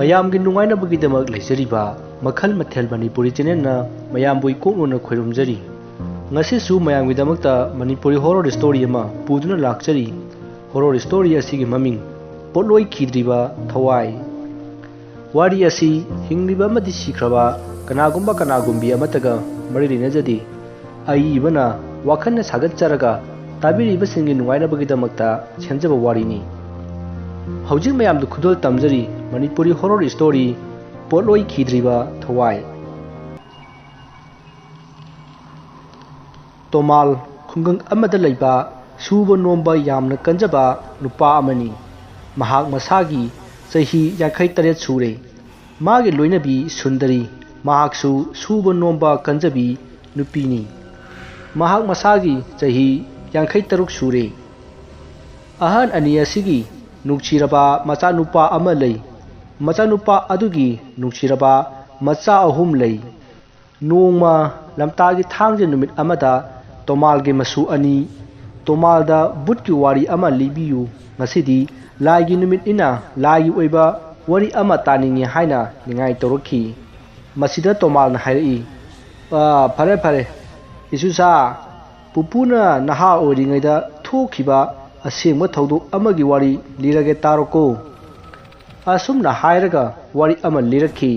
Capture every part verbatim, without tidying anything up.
ꯃꯌꯥꯝꯒꯤ ꯅꯨꯡꯉꯥꯏꯅꯕꯒꯤꯗꯃꯛ ꯂꯩꯖꯔꯤꯕ ꯃꯈꯜ ꯃꯊꯦꯜ ꯃꯅꯤꯄꯨꯔꯤ ꯆꯦꯅꯦꯜꯅ ꯃꯌꯥꯝꯕꯨ ꯏꯀꯣꯛꯅꯅ ꯈꯣꯏꯔꯨꯝꯖꯔꯤ꯫ ꯉꯁꯤꯁꯨ ꯃꯌꯥꯝꯒꯤꯗꯃꯛꯇ ꯃꯅꯤꯄꯨꯔꯤ ꯍꯣꯔꯣꯔ ꯁ꯭ꯇꯣꯔꯤ ꯑꯃ ꯄꯨꯗꯨꯅ ꯂꯥꯛꯆꯔꯤ꯫ ꯍꯣꯔꯣꯔ ꯁ꯭ꯇꯣꯔꯤ ꯑꯁꯤꯒꯤ ꯃꯃꯤꯡ ꯄꯣꯠꯂꯣꯏꯈꯤꯗ꯭ꯔꯤꯕ ꯊꯋꯥꯏ꯫ ꯋꯥꯔꯤ ꯑꯁꯤ ꯍꯤꯡꯂꯤꯕ ꯑꯃꯗꯤ ꯁꯤꯈ꯭ꯔꯕ ꯀꯅꯥꯒꯨꯝꯕ ꯀꯅꯥꯒꯨꯝꯕꯤ ꯑꯃꯠꯇꯒ ꯃꯔꯤ ꯂꯩꯅꯖꯗꯦ꯫ ꯑꯏꯕꯅ ꯋꯥꯈꯜꯅ ꯁꯥꯒꯠꯆꯔꯒ ꯇꯥꯕꯤꯔꯤꯕꯁꯤꯡꯒꯤ ꯅꯨꯡꯉꯥꯏꯅꯕꯒꯤꯗꯃꯛꯇ ꯁꯦꯝꯖꯕ ꯋꯥꯔꯤꯅꯤ꯫ ꯍꯧꯖꯤꯛ ꯃꯌꯥꯝꯗ ꯈꯨꯗꯣꯜ ꯇꯝꯖꯔꯤ ꯃꯅꯤꯄꯨꯔꯤ ꯍꯣꯔꯣꯔ ꯁ꯭ꯇꯣꯔꯤ ꯄꯣꯠꯂꯣꯏꯈꯤꯗ꯭ꯔꯤꯕ ꯊꯋꯥꯏ꯫ ꯇꯣꯃꯥꯜ ꯈꯨꯡꯒꯪ ꯑꯃꯗ ꯂꯩꯕ ꯁꯨꯕ ꯅꯣꯝꯕ ꯌꯥꯝꯅ ꯀꯟꯖꯕ ꯅꯨꯄꯥ ꯑꯃꯅꯤ꯫ ꯃꯍꯥꯛ ꯃꯁꯥꯒꯤ ꯆꯍꯤ ꯌꯥꯡꯈꯩ ꯇꯔꯦꯠ ꯁꯨꯔꯦ꯫ ꯃꯥꯒꯤ ꯂꯣꯏꯅꯕꯤ ꯁꯨꯟꯗꯔꯤ, ꯃꯍꯥꯛꯁꯨ ꯁꯨꯕ ꯅꯣꯝꯕ ꯀꯟꯖꯕꯤ ꯅꯨꯄꯤꯅꯤ꯫ ꯃꯍꯥꯛ ꯃꯁꯥꯒꯤ ꯆꯍꯤ ꯌꯥꯡꯈꯩ ꯇꯔꯨꯛ ꯁꯨꯔꯦ꯫ ꯑꯍꯜ ꯑꯅꯤ ꯑꯁꯤꯒꯤ ꯅꯨꯡꯁꯤꯔꯕ ꯃꯆꯥꯅꯨꯄꯥ ꯑꯃ ꯂꯩ꯫ ꯃꯆꯥꯅꯨꯄꯥ ꯑꯗꯨꯒꯤ ꯅꯨꯡꯁꯤꯔꯕ ꯃꯆꯥ ꯑꯍꯨꯝ ꯂꯩ꯫ ꯅꯣꯡꯃ ꯂꯝꯇꯥꯒꯤ ꯊꯥꯡꯖ ꯅꯨꯃꯤꯠ ꯑꯃꯗ ꯇꯣꯃꯥꯜꯒꯤ ꯃꯁꯨ ꯑꯅꯤ ꯇꯣꯃꯥꯜꯗ ꯚꯨꯠꯀꯤ ꯋꯥꯔꯤ ꯑꯃ ꯂꯤꯕꯤꯌꯨ, ꯉꯁꯤꯗꯤ ꯂꯥꯏꯒꯤ ꯅꯨꯃꯤꯠꯅꯤꯅ ꯂꯥꯏꯒꯤ ꯑꯣꯏꯕ ꯋꯥꯔꯤ ꯑꯃ ꯇꯥꯅꯤꯡꯉꯤ ꯍꯥꯏꯅ ꯅꯤꯡꯉꯥꯏ ꯇꯧꯔꯛꯈꯤ꯫ ꯃꯁꯤꯗ ꯇꯣꯃꯥꯜꯅ ꯍꯥꯏꯔꯛꯏ, "ꯑ, ꯐꯔꯦ ꯐꯔꯦ, ꯏꯁꯨꯁꯥ, ꯄꯨꯄꯨꯅ ꯅꯍꯥ ꯑꯣꯏꯔꯤꯉꯩꯗ ꯊꯣꯛꯈꯤꯕ ꯑꯁꯦꯡꯕ ꯊꯧꯗꯣꯛ ꯑꯃꯒꯤ ꯋꯥꯔꯤ ꯂꯤꯔꯒꯦ ꯇꯥꯔꯣꯀꯣ"꯫ ꯑꯁꯨꯝꯅ ꯍꯥꯏꯔꯒ ꯋꯥꯔꯤ ꯑꯃ ꯂꯤꯔꯛꯈꯤ꯫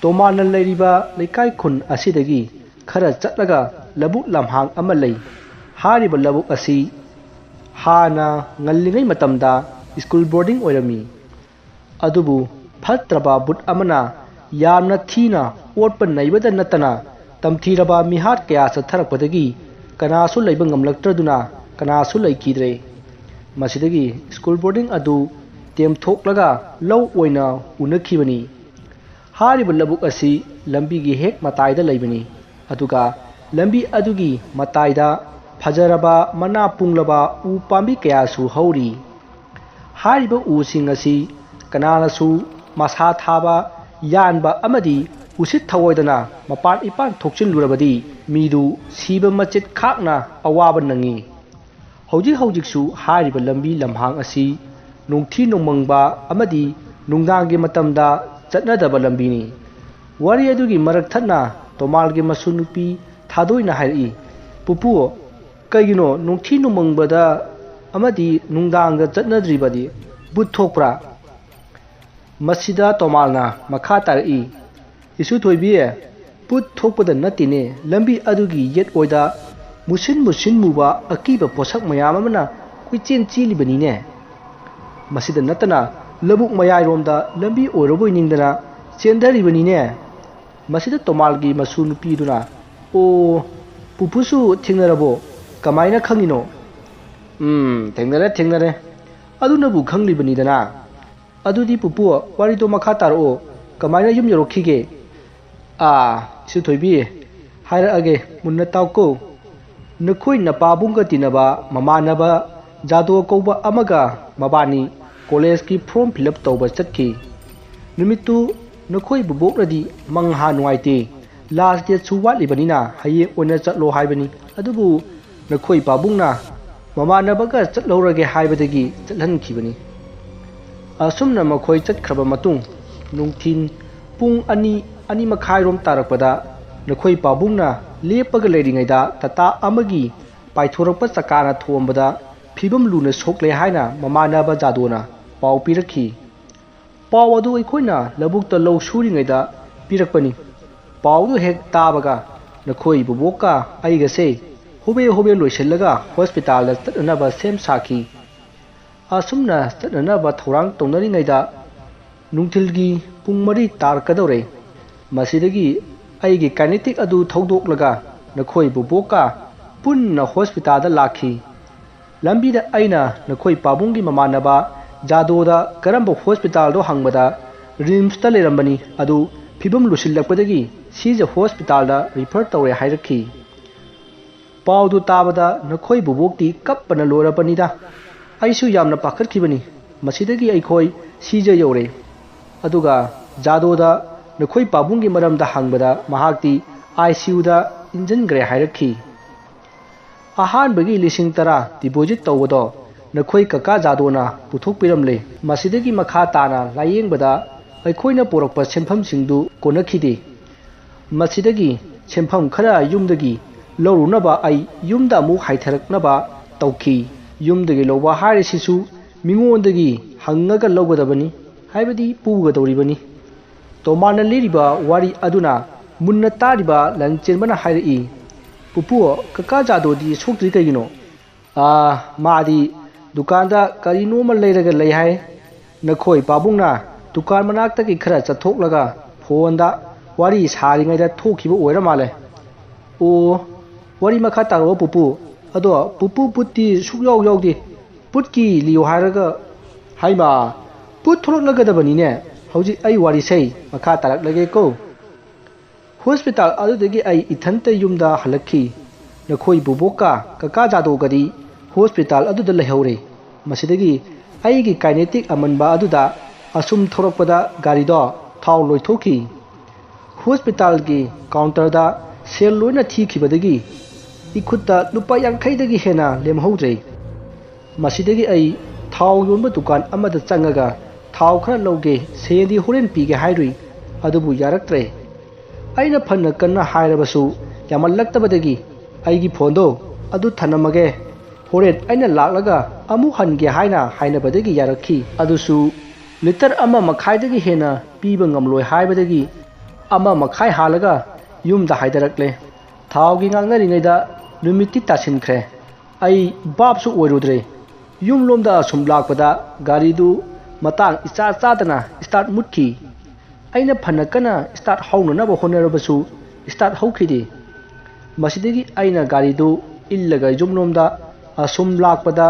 ꯇꯣꯃꯥꯟꯅ ꯂꯩꯔꯤꯕ ꯂꯩꯀꯥꯏ ꯈꯨꯟ ꯑꯁꯤꯗꯒꯤ ꯈꯔ ꯆꯠꯂꯒ ꯂꯧꯕꯨꯛ ꯂꯝꯍꯥꯡ ꯑꯃ ꯂꯩ꯫ ꯍꯥꯏꯔꯤꯕ ꯂꯧꯕꯨꯛ ꯑꯁꯤ ꯍꯥꯟꯅ ꯉꯜꯂꯤꯉꯩ ꯃꯇꯝꯗ ꯁ꯭ꯀꯨꯜ ꯕꯣꯔꯗꯤꯡ ꯑꯣꯏꯔꯝꯃꯤ꯫ ꯑꯗꯨꯕꯨ ꯐꯠꯇ꯭ꯔꯕ ꯚꯨꯠ ꯑꯃꯅ ꯌꯥꯝꯅ ꯊꯤꯅ ꯑꯣꯠꯄ ꯅꯩꯕꯗ ꯅꯠꯇꯅ ꯇꯝꯊꯤꯔꯕ ꯃꯤꯍꯥꯠ ꯀꯌꯥ ꯆꯠꯊꯔꯛꯄꯗꯒꯤ ꯀꯅꯥꯁꯨ ꯂꯩꯕ ꯉꯝꯂꯛꯇ꯭ꯔꯗꯨꯅ ꯀꯅꯥꯁꯨ ꯂꯩꯈꯤꯗ꯭ꯔꯦ꯫ ꯃꯁꯤꯗꯒꯤ ꯁ꯭ꯀꯨꯜ ꯕꯣꯔꯗꯤꯡ ꯑꯗꯨ ꯇꯦꯝꯊꯣꯛꯂꯒ ꯂꯧ ꯑꯣꯏꯅ ꯎꯅꯈꯤꯕꯅꯤ꯫ ꯍꯥꯏꯔꯤꯕ ꯂꯧꯕꯨꯛ ꯑꯁꯤ ꯂꯝꯕꯤꯒꯤ ꯍꯦꯛ ꯃꯇꯥꯏꯗ ꯂꯩꯕꯅꯤ꯫ ꯑꯗꯨꯒ ꯂꯝꯕꯤ ꯑꯗꯨꯒꯤ ꯃꯇꯥꯏꯗ ꯐꯖꯔꯕ ꯃꯅꯥ ꯄꯨꯡꯂꯕ ꯎ ꯄꯥꯝꯕꯤ ꯀꯌꯥꯁꯨ ꯍꯧꯔꯤ꯫ ꯍꯥꯏꯔꯤꯕ ꯎꯁꯤꯡ ꯑꯁꯤ ꯀꯅꯥꯅꯁꯨ ꯃꯁꯥ ꯊꯥꯕ, ꯌꯥꯟꯕ ꯑꯃꯗꯤ ꯎꯁꯤꯠ ꯊꯑꯣꯏꯗꯅ ꯃꯄꯥꯟ ꯏꯄꯥꯟ ꯊꯣꯛꯆꯤꯜꯂꯨꯔꯕꯗꯤ ꯃꯤꯗꯨ ꯁꯤꯕ ꯃꯆꯦꯠ ꯈꯥꯛꯅ ꯑꯋꯥꯕ ꯅꯪꯉꯤ꯫ ꯍꯧꯖꯤꯛ ꯍꯧꯖꯤꯛꯁꯨ ꯍꯥꯏꯔꯤꯕ ꯂꯝꯕꯤ ꯂꯝꯍꯥꯡ ꯑꯁꯤ ꯅꯣꯡꯊꯤ ꯅꯣꯡꯃꯪꯕ ꯑꯃꯗꯤ ꯅꯨꯡꯗꯥꯡꯒꯤ ꯃꯇꯝꯗ ꯆꯠꯅꯗꯕ ꯂꯝꯕꯤꯅꯤ꯫ ꯋꯥꯔꯤ ꯑꯗꯨꯒꯤ ꯃꯔꯛ ꯊꯠꯅ ꯇꯣꯃꯥꯜꯒꯤ ꯃꯁꯨ ꯅꯨꯄꯤ ꯊꯥꯗꯣꯏꯅ ꯍꯥꯏꯔꯛꯏ, "ꯄꯨꯄꯨ, ꯀꯩꯒꯤꯅꯣ ꯅꯨꯡꯊꯤ ꯅꯨꯃꯪꯕꯗ ꯑꯃꯗꯤ ꯅꯨꯡꯗꯥꯡꯗ ꯆꯠꯅꯗ꯭ꯔꯤꯕꯗꯤ? ꯕꯨꯠ ꯊꯣꯛꯄ꯭ꯔꯥ?" ꯃꯁꯤꯗ ꯇꯣꯃꯥꯜꯅ ꯃꯈꯥ ꯇꯥꯔꯛꯏ, "ꯏꯁꯨ ꯊꯣꯏꯕꯤ, ꯕꯨꯠ ꯊꯣꯛꯄꯗ ꯅꯠꯇꯦꯅꯦ, ꯂꯝꯕꯤ ꯑꯗꯨꯒꯤ ꯌꯦꯠ ꯑꯣꯏꯗ ꯃꯨꯁꯤꯟ ꯃꯨꯁꯤꯟ ꯃꯨꯕ ꯑꯀꯤꯕ ꯄꯣꯠꯁꯛ ꯃꯌꯥꯝ ꯑꯃꯅ ꯀꯣꯏꯆꯦꯟ ꯆꯦꯜꯂꯤꯕꯅꯤꯅꯦ꯫ ꯃꯁꯤꯗ ꯅꯠꯇꯅ ꯂꯧꯕꯨꯛ ꯃꯌꯥꯏꯔꯣꯝꯗ ꯂꯝꯕꯤ ꯑꯣꯏꯔꯕꯣꯏ ꯅꯤꯡꯗꯅ ꯆꯦꯟꯊꯔꯤꯕꯅꯤꯅꯦ꯫" ꯃꯁꯤꯗ ꯇꯣꯃꯥꯜꯒꯤ ꯃꯁꯨ ꯅꯨꯄꯤꯗꯨꯅ, "ꯑꯣ, ꯄꯨꯄꯨꯁꯨ ꯊꯦꯡꯅꯔꯕꯣ? ꯀꯃꯥꯏꯅ ꯈꯪꯉꯤꯅꯣ?" "ꯎꯝ, ꯊꯦꯡꯅꯔꯦ, ꯊꯦꯡꯅꯔꯦ꯫ ꯑꯗꯨꯅꯕꯨ ꯈꯪꯂꯤꯕꯅꯤꯗꯅ꯫ ꯑꯗꯨꯗꯤ ꯄꯨꯄꯨ, ꯋꯥꯔꯤꯗꯣ ꯃꯈꯥ ꯇꯥꯔꯛꯑꯣ꯫ ꯀꯃꯥꯏꯅ ꯌꯨꯝ ꯌꯧꯔꯛꯈꯤꯒꯦ?" "ꯑꯥ, ꯏꯁꯨ ꯊꯣꯏꯕꯤ, ꯍꯥꯏꯔꯛꯑꯒꯦ, ꯃꯨꯟꯅ ꯇꯥꯎꯀꯣ꯫ ꯅꯈꯣꯏ ꯅꯄꯥꯕꯨꯡꯒ ꯇꯤꯟꯅꯕ ꯃꯃꯥꯟꯅꯕ ꯖꯥꯗꯣ ꯀꯧꯕ ꯑꯃꯒ ꯃꯕꯥꯅꯤ ꯀꯣꯂꯦꯖꯀꯤ ꯐꯣꯔꯝ ꯐꯤꯜ ꯑꯞ ꯇꯧꯕ ꯆꯠꯈꯤ꯫ ꯅꯨꯃꯤꯠꯇꯨ ꯅꯈꯣꯏ ꯕꯨꯕꯣꯛꯅꯗꯤ ꯃꯪꯍꯥ ꯅꯨꯡꯉꯥꯏꯇꯦ, ꯂꯥꯁ ꯗꯦꯠꯁꯨ ꯋꯥꯠꯂꯤꯕꯅꯤꯅ ꯍꯌꯦꯡ ꯑꯣꯏꯅ ꯆꯠꯂꯣ ꯍꯥꯏꯕꯅꯤ꯫ ꯑꯗꯨꯕꯨ ꯅꯈꯣꯏ ꯄꯥꯕꯨꯡꯅ ꯃꯃꯥꯟꯅꯕꯒ ꯆꯠꯍꯧꯔꯒꯦ ꯍꯥꯏꯕꯗꯒꯤ ꯆꯠꯍꯟꯈꯤꯕꯅꯤ꯫" ꯑꯁꯨꯝꯅ ꯃꯈꯣꯏ ꯆꯠꯈ꯭ꯔꯕ ꯃꯇꯨꯡ, ꯅꯨꯡꯊꯤꯟ ꯄꯨꯡ ꯑꯅꯤ, ꯑꯅꯤ ꯃꯈꯥꯏꯔꯣꯝ ꯇꯥꯔꯛꯄꯗ ꯅꯈꯣꯏ ꯄꯥꯕꯨꯡꯅ ꯂꯦꯞꯄꯒ ꯂꯩꯔꯤꯉꯩꯗ ꯇꯥꯇꯥ ꯑꯃꯒꯤ ꯄꯥꯏꯊꯣꯔꯛꯄ ꯆꯀꯥꯅ ꯊꯣꯝꯕꯗ ꯐꯤꯕꯝ ꯂꯨꯅ ꯁꯣꯛꯂꯦ ꯍꯥꯏꯅ ꯃꯃꯥꯟꯅꯕ ꯖꯥꯗꯣꯅ ꯄꯥꯎ ꯄꯤꯔꯛꯈꯤ꯫ ꯄꯥꯎ ꯑꯗꯨ ꯑꯩꯈꯣꯏꯅ ꯂꯧꯕꯨꯛꯇ ꯂꯧ ꯁꯨꯔꯤꯉꯩꯗ ꯄꯤꯔꯛꯄꯅꯤ꯫ ꯄꯥꯎꯗꯨ ꯍꯦꯛ ꯇꯥꯕꯒ ꯅꯈꯣꯏ ꯕꯨꯕꯣꯛꯀ ꯑꯩꯒꯁꯦ ꯍꯣꯕꯦ ꯍꯣꯕꯦ ꯂꯣꯏꯁꯤꯜꯂꯒ ꯍꯣꯁꯄꯤꯇꯥꯜꯗ ꯆꯠꯅꯅꯕ ꯁꯦꯝ ꯁꯥꯈꯤ꯫ ꯑꯁꯨꯝꯅ ꯆꯠꯅꯅꯕ ꯊꯧꯔꯥꯡ ꯇꯧꯅꯔꯤꯉꯩꯗ ꯅꯨꯡꯊꯤꯜꯒꯤ ꯄꯨꯡ ꯃꯔꯤ ꯇꯥꯔꯛꯀꯗꯧꯔꯦ꯫ ꯃꯁꯤꯗꯒꯤ ꯑꯩꯒꯤ ꯀꯥꯏꯅꯦꯇꯤꯛ ꯑꯗꯨ ꯊꯧꯗꯣꯛꯂꯒ ꯅꯈꯣꯏ ꯕꯨꯕꯣꯛꯀ ꯄꯨꯟꯅ ꯍꯣꯁꯄꯤꯇꯥꯜꯗ ꯂꯥꯛꯈꯤ꯫ ꯂꯝꯕꯤꯗ ꯑꯩꯅ ꯅꯈꯣꯏ ꯄꯥꯕꯨꯡꯒꯤ ꯃꯃꯥꯟꯅꯕ ꯖꯥꯗꯣꯗ ꯀꯔꯝꯕ ꯍꯣꯁꯄꯤꯇꯥꯜꯗꯣ ꯍꯪꯕꯗ ꯔꯤꯝꯁꯇ ꯂꯩꯔꯝꯕꯅꯤ, ꯑꯗꯨ ꯐꯤꯕꯝ ꯂꯨꯁꯤꯜꯂꯛꯄꯗꯒꯤ ꯁꯤꯖ ꯍꯣꯁꯄꯤꯇꯥꯜꯗ ꯔꯤꯐꯔ ꯇꯧꯔꯦ ꯍꯥꯏꯔꯛꯈꯤ꯫ ꯄꯥꯎꯗꯨ ꯇꯥꯕꯗ ꯅꯈꯣꯏ ꯕꯨꯕꯣꯛꯇꯤ ꯀꯞꯄꯅ ꯂꯣꯏꯔꯕꯅꯤꯗ꯫ ꯑꯩꯁꯨ ꯌꯥꯝꯅ ꯄꯥꯈꯠꯈꯤꯕꯅꯤ꯫ ꯃꯁꯤꯗꯒꯤ ꯑꯩꯈꯣꯏ ꯁꯤꯖ ꯌꯧꯔꯦ꯫ ꯑꯗꯨꯒ ꯖꯥꯗꯣꯗ ꯅꯈꯣꯏ ꯄꯥꯕꯨꯡꯒꯤ ꯃꯔꯝꯗ ꯍꯪꯕꯗ ꯃꯍꯥꯛꯇꯤ ꯑꯥꯏ ꯁꯤ ꯌꯨꯗ ꯏꯟꯖꯟꯈ꯭ꯔꯦ ꯍꯥꯏꯔꯛꯈꯤ꯫ ꯑꯍꯥꯟꯕꯒꯤ ꯂꯤꯁꯤꯡ ꯇꯔꯥ ꯗꯤꯄꯣꯖꯤꯠ ꯇꯧꯕꯗꯣ ꯅꯈꯣꯏ ꯀꯀꯥ ꯖꯥꯗꯣꯅ ꯄꯨꯊꯣꯛꯄꯤꯔꯝꯂꯦ꯫ ꯃꯁꯤꯗꯒꯤ ꯃꯈꯥ ꯇꯥꯅ ꯂꯥꯌꯦꯡꯕꯗ ꯑꯩꯈꯣꯏꯅ ꯄꯨꯔꯛꯄ ꯁꯦꯟꯐꯝꯁꯤꯡꯗꯨ ꯀꯣꯟꯅꯈꯤꯗꯦ꯫ ꯃꯁꯤꯗꯒꯤ ꯁꯦꯟꯐꯝ ꯈꯔ ꯌꯨꯝꯗꯒꯤ ꯂꯧꯔꯨꯅꯕ ꯑꯩ ꯌꯨꯝꯗ ꯑꯃꯨꯛ ꯍꯥꯏꯊꯔꯛꯅꯕ ꯇꯧꯈꯤ꯫ ꯌꯨꯝꯗꯒꯤ ꯂꯧꯕ ꯍꯥꯏꯔꯤꯁꯤꯁꯨ ꯃꯤꯉꯣꯟꯗꯒꯤ ꯍꯪꯉꯒ ꯂꯧꯒꯗꯕꯅꯤ, ꯍꯥꯏꯕꯗꯤ ꯄꯨꯒꯗꯧꯔꯤꯕꯅꯤ꯫ ꯇꯣꯃꯥꯟꯅ ꯂꯤꯔꯤꯕ ꯋꯥꯔꯤ ꯑꯗꯨꯅ ꯃꯨꯟꯅ ꯇꯥꯔꯤꯕ ꯂꯟꯆꯦꯟꯕꯅ ꯍꯥꯏꯔꯛꯏ, "ꯄꯨꯄꯨ, ꯀꯀꯥ ꯖꯥꯗꯣꯗꯤ ꯁꯣꯛꯇ꯭ꯔꯤ ꯀꯩꯒꯤꯅꯣ?" "ꯑꯥ, ꯃꯥꯗꯤ ꯗꯨꯀꯥꯟꯗ ꯀꯔꯤꯅꯣꯃ ꯂꯩꯔꯒ ꯂꯩ ꯍꯥꯏ꯫ ꯅꯈꯣꯏ ꯄꯥꯕꯨꯡꯅ ꯗꯨꯀꯥꯟ ꯃꯅꯥꯛꯇꯒꯤ ꯈꯔ ꯆꯠꯊꯣꯛꯂꯒ ꯐꯣꯟꯗ ꯋꯥꯔꯤ ꯁꯥꯔꯤꯉꯩꯗ ꯊꯣꯛꯈꯤꯕ ꯑꯣꯏꯔ ꯃꯥꯜꯂꯦ꯫" "ꯑꯣ, ꯋꯥꯔꯤ ꯃꯈꯥ ꯇꯥꯔꯛꯑꯣ ꯄꯨꯄꯨ꯫ ꯑꯗꯣ ꯄꯨꯄꯨ ꯕꯨꯠꯇꯤ ꯁꯨꯛꯌꯥꯎ ꯌꯥꯎꯗꯦ꯫ ꯕꯨꯠꯀꯤ ꯂꯤꯌꯣ ꯍꯥꯏꯔꯒ, ꯍꯥꯏꯃ, ꯕꯨꯠ ꯊꯣꯛꯂꯛꯂꯒꯗꯕꯅꯤꯅꯦ꯫ ꯍꯧꯖꯤꯛ ꯑꯩ ꯋꯥꯔꯤꯁꯦ ꯃꯈꯥ ꯇꯥꯔꯛꯂꯒꯦꯀꯣ꯫" ꯍꯣꯁꯄꯤꯇꯥꯜ ꯑꯗꯨꯗꯒꯤ ꯑꯩ ꯏꯊꯟꯇ ꯌꯨꯝꯗ ꯍꯜꯂꯛꯈꯤ꯫ ꯅꯈꯣꯏ ꯕꯨꯕꯣꯛꯀ ꯀꯀꯥ ꯖꯥꯗꯣꯒꯗꯤ ꯍꯣꯁꯄꯤꯇꯥꯜ ꯑꯗꯨꯗ ꯂꯩꯍꯧꯔꯦ꯫ ꯃꯁꯤꯗꯒꯤ ꯑꯩꯒꯤ ꯀꯥꯏꯅꯦꯇꯤꯛ ꯑꯃꯟꯕ ꯑꯗꯨꯗ ꯑꯁꯨꯝ ꯊꯧꯔꯛꯄꯗ ꯒꯥꯔꯤꯗꯣ ꯊꯥꯎ ꯂꯣꯏꯊꯣꯛꯈꯤ꯫ ꯍꯣꯁꯄꯤꯇꯥꯜꯒꯤ ꯀꯥꯎꯟꯇꯔꯗ ꯁꯦꯜ ꯂꯣꯏꯅ ꯊꯤꯈꯤꯕꯗꯒꯤ ꯏꯈꯨꯠꯇ ꯂꯨꯄꯥ ꯌꯥꯡꯈꯩꯗꯒꯤ ꯍꯦꯟꯅ ꯂꯦꯝꯍꯧꯗ꯭ꯔꯦ꯫ ꯃꯁꯤꯗꯒꯤ ꯑꯩ ꯊꯥꯎ ꯌꯣꯟꯕ ꯗꯨꯀꯥꯟ ꯑꯃꯗ ꯆꯪꯉꯒ ꯊꯥꯎ ꯈꯔ ꯂꯧꯒꯦ, ꯁꯦꯟꯗꯤ ꯍꯣꯔꯦꯟ ꯄꯤꯒꯦ ꯍꯥꯏꯔꯨꯏ, ꯑꯗꯨꯕꯨ ꯌꯥꯔꯛꯇ꯭ꯔꯦ꯫ ꯑꯩꯅ ꯐꯅ ꯀꯟꯅ ꯍꯥꯏꯔꯕꯁꯨ ꯌꯥꯝꯃꯜꯂꯛꯇꯕꯗꯒꯤ ꯑꯩꯒꯤ ꯐꯣꯟꯗꯣ ꯑꯗꯨ ꯊꯅꯝꯃꯒꯦ, ꯍꯣꯔꯦꯟ ꯑꯩꯅ ꯂꯥꯛꯂꯒ ꯑꯃꯨꯛ ꯍꯟꯒꯦ ꯍꯥꯏꯅ ꯍꯥꯏꯅꯕꯗꯒꯤ ꯌꯥꯔꯛꯈꯤ꯫ ꯑꯗꯨꯁꯨ ꯂꯤꯇꯔ ꯑꯃ ꯃꯈꯥꯏꯗꯒꯤ ꯍꯦꯟꯅ ꯄꯤꯕ ꯉꯝꯂꯣꯏ ꯍꯥꯏꯕꯗꯒꯤ ꯑꯃ ꯃꯈꯥꯏ ꯍꯥꯜꯂꯒ ꯌꯨꯝꯗ ꯍꯥꯏꯗꯔꯛꯂꯦ꯫ ꯊꯥꯎꯒꯤ ꯉꯥꯡꯅꯔꯤꯉꯩꯗ ꯅꯨꯃꯤꯠꯇꯤ ꯇꯥꯁꯤꯟꯈ꯭ꯔꯦ꯫ ꯑꯩ ꯚꯥꯞꯁꯨ ꯑꯣꯏꯔꯨꯗ꯭ꯔꯦ꯫ ꯌꯨꯝꯂꯣꯝꯗ ꯑꯁꯨꯝ ꯂꯥꯛꯄꯗ ꯒꯥꯔꯤꯗꯨ ꯃꯇꯥꯡ ꯏꯆꯥ ꯆꯥꯗꯅ ꯁ꯭ꯇꯥꯔꯠ ꯃꯨꯠꯈꯤ꯫ ꯑꯩꯅ ꯐꯅ ꯀꯟꯅ ꯁ꯭ꯇꯥꯔꯠ ꯍꯧꯅꯅꯕ ꯍꯣꯠꯅꯔꯕꯁꯨ ꯁ꯭ꯇꯥꯔꯠ ꯍꯧꯈꯤꯗꯦ꯫ ꯃꯁꯤꯗꯒꯤ ꯑꯩꯅ ꯒꯥꯔꯤꯗꯨ ꯏꯜꯂꯒ ꯌꯨꯝꯂꯣꯝꯗ ꯑꯁꯨꯝ ꯂꯥꯛꯄꯗ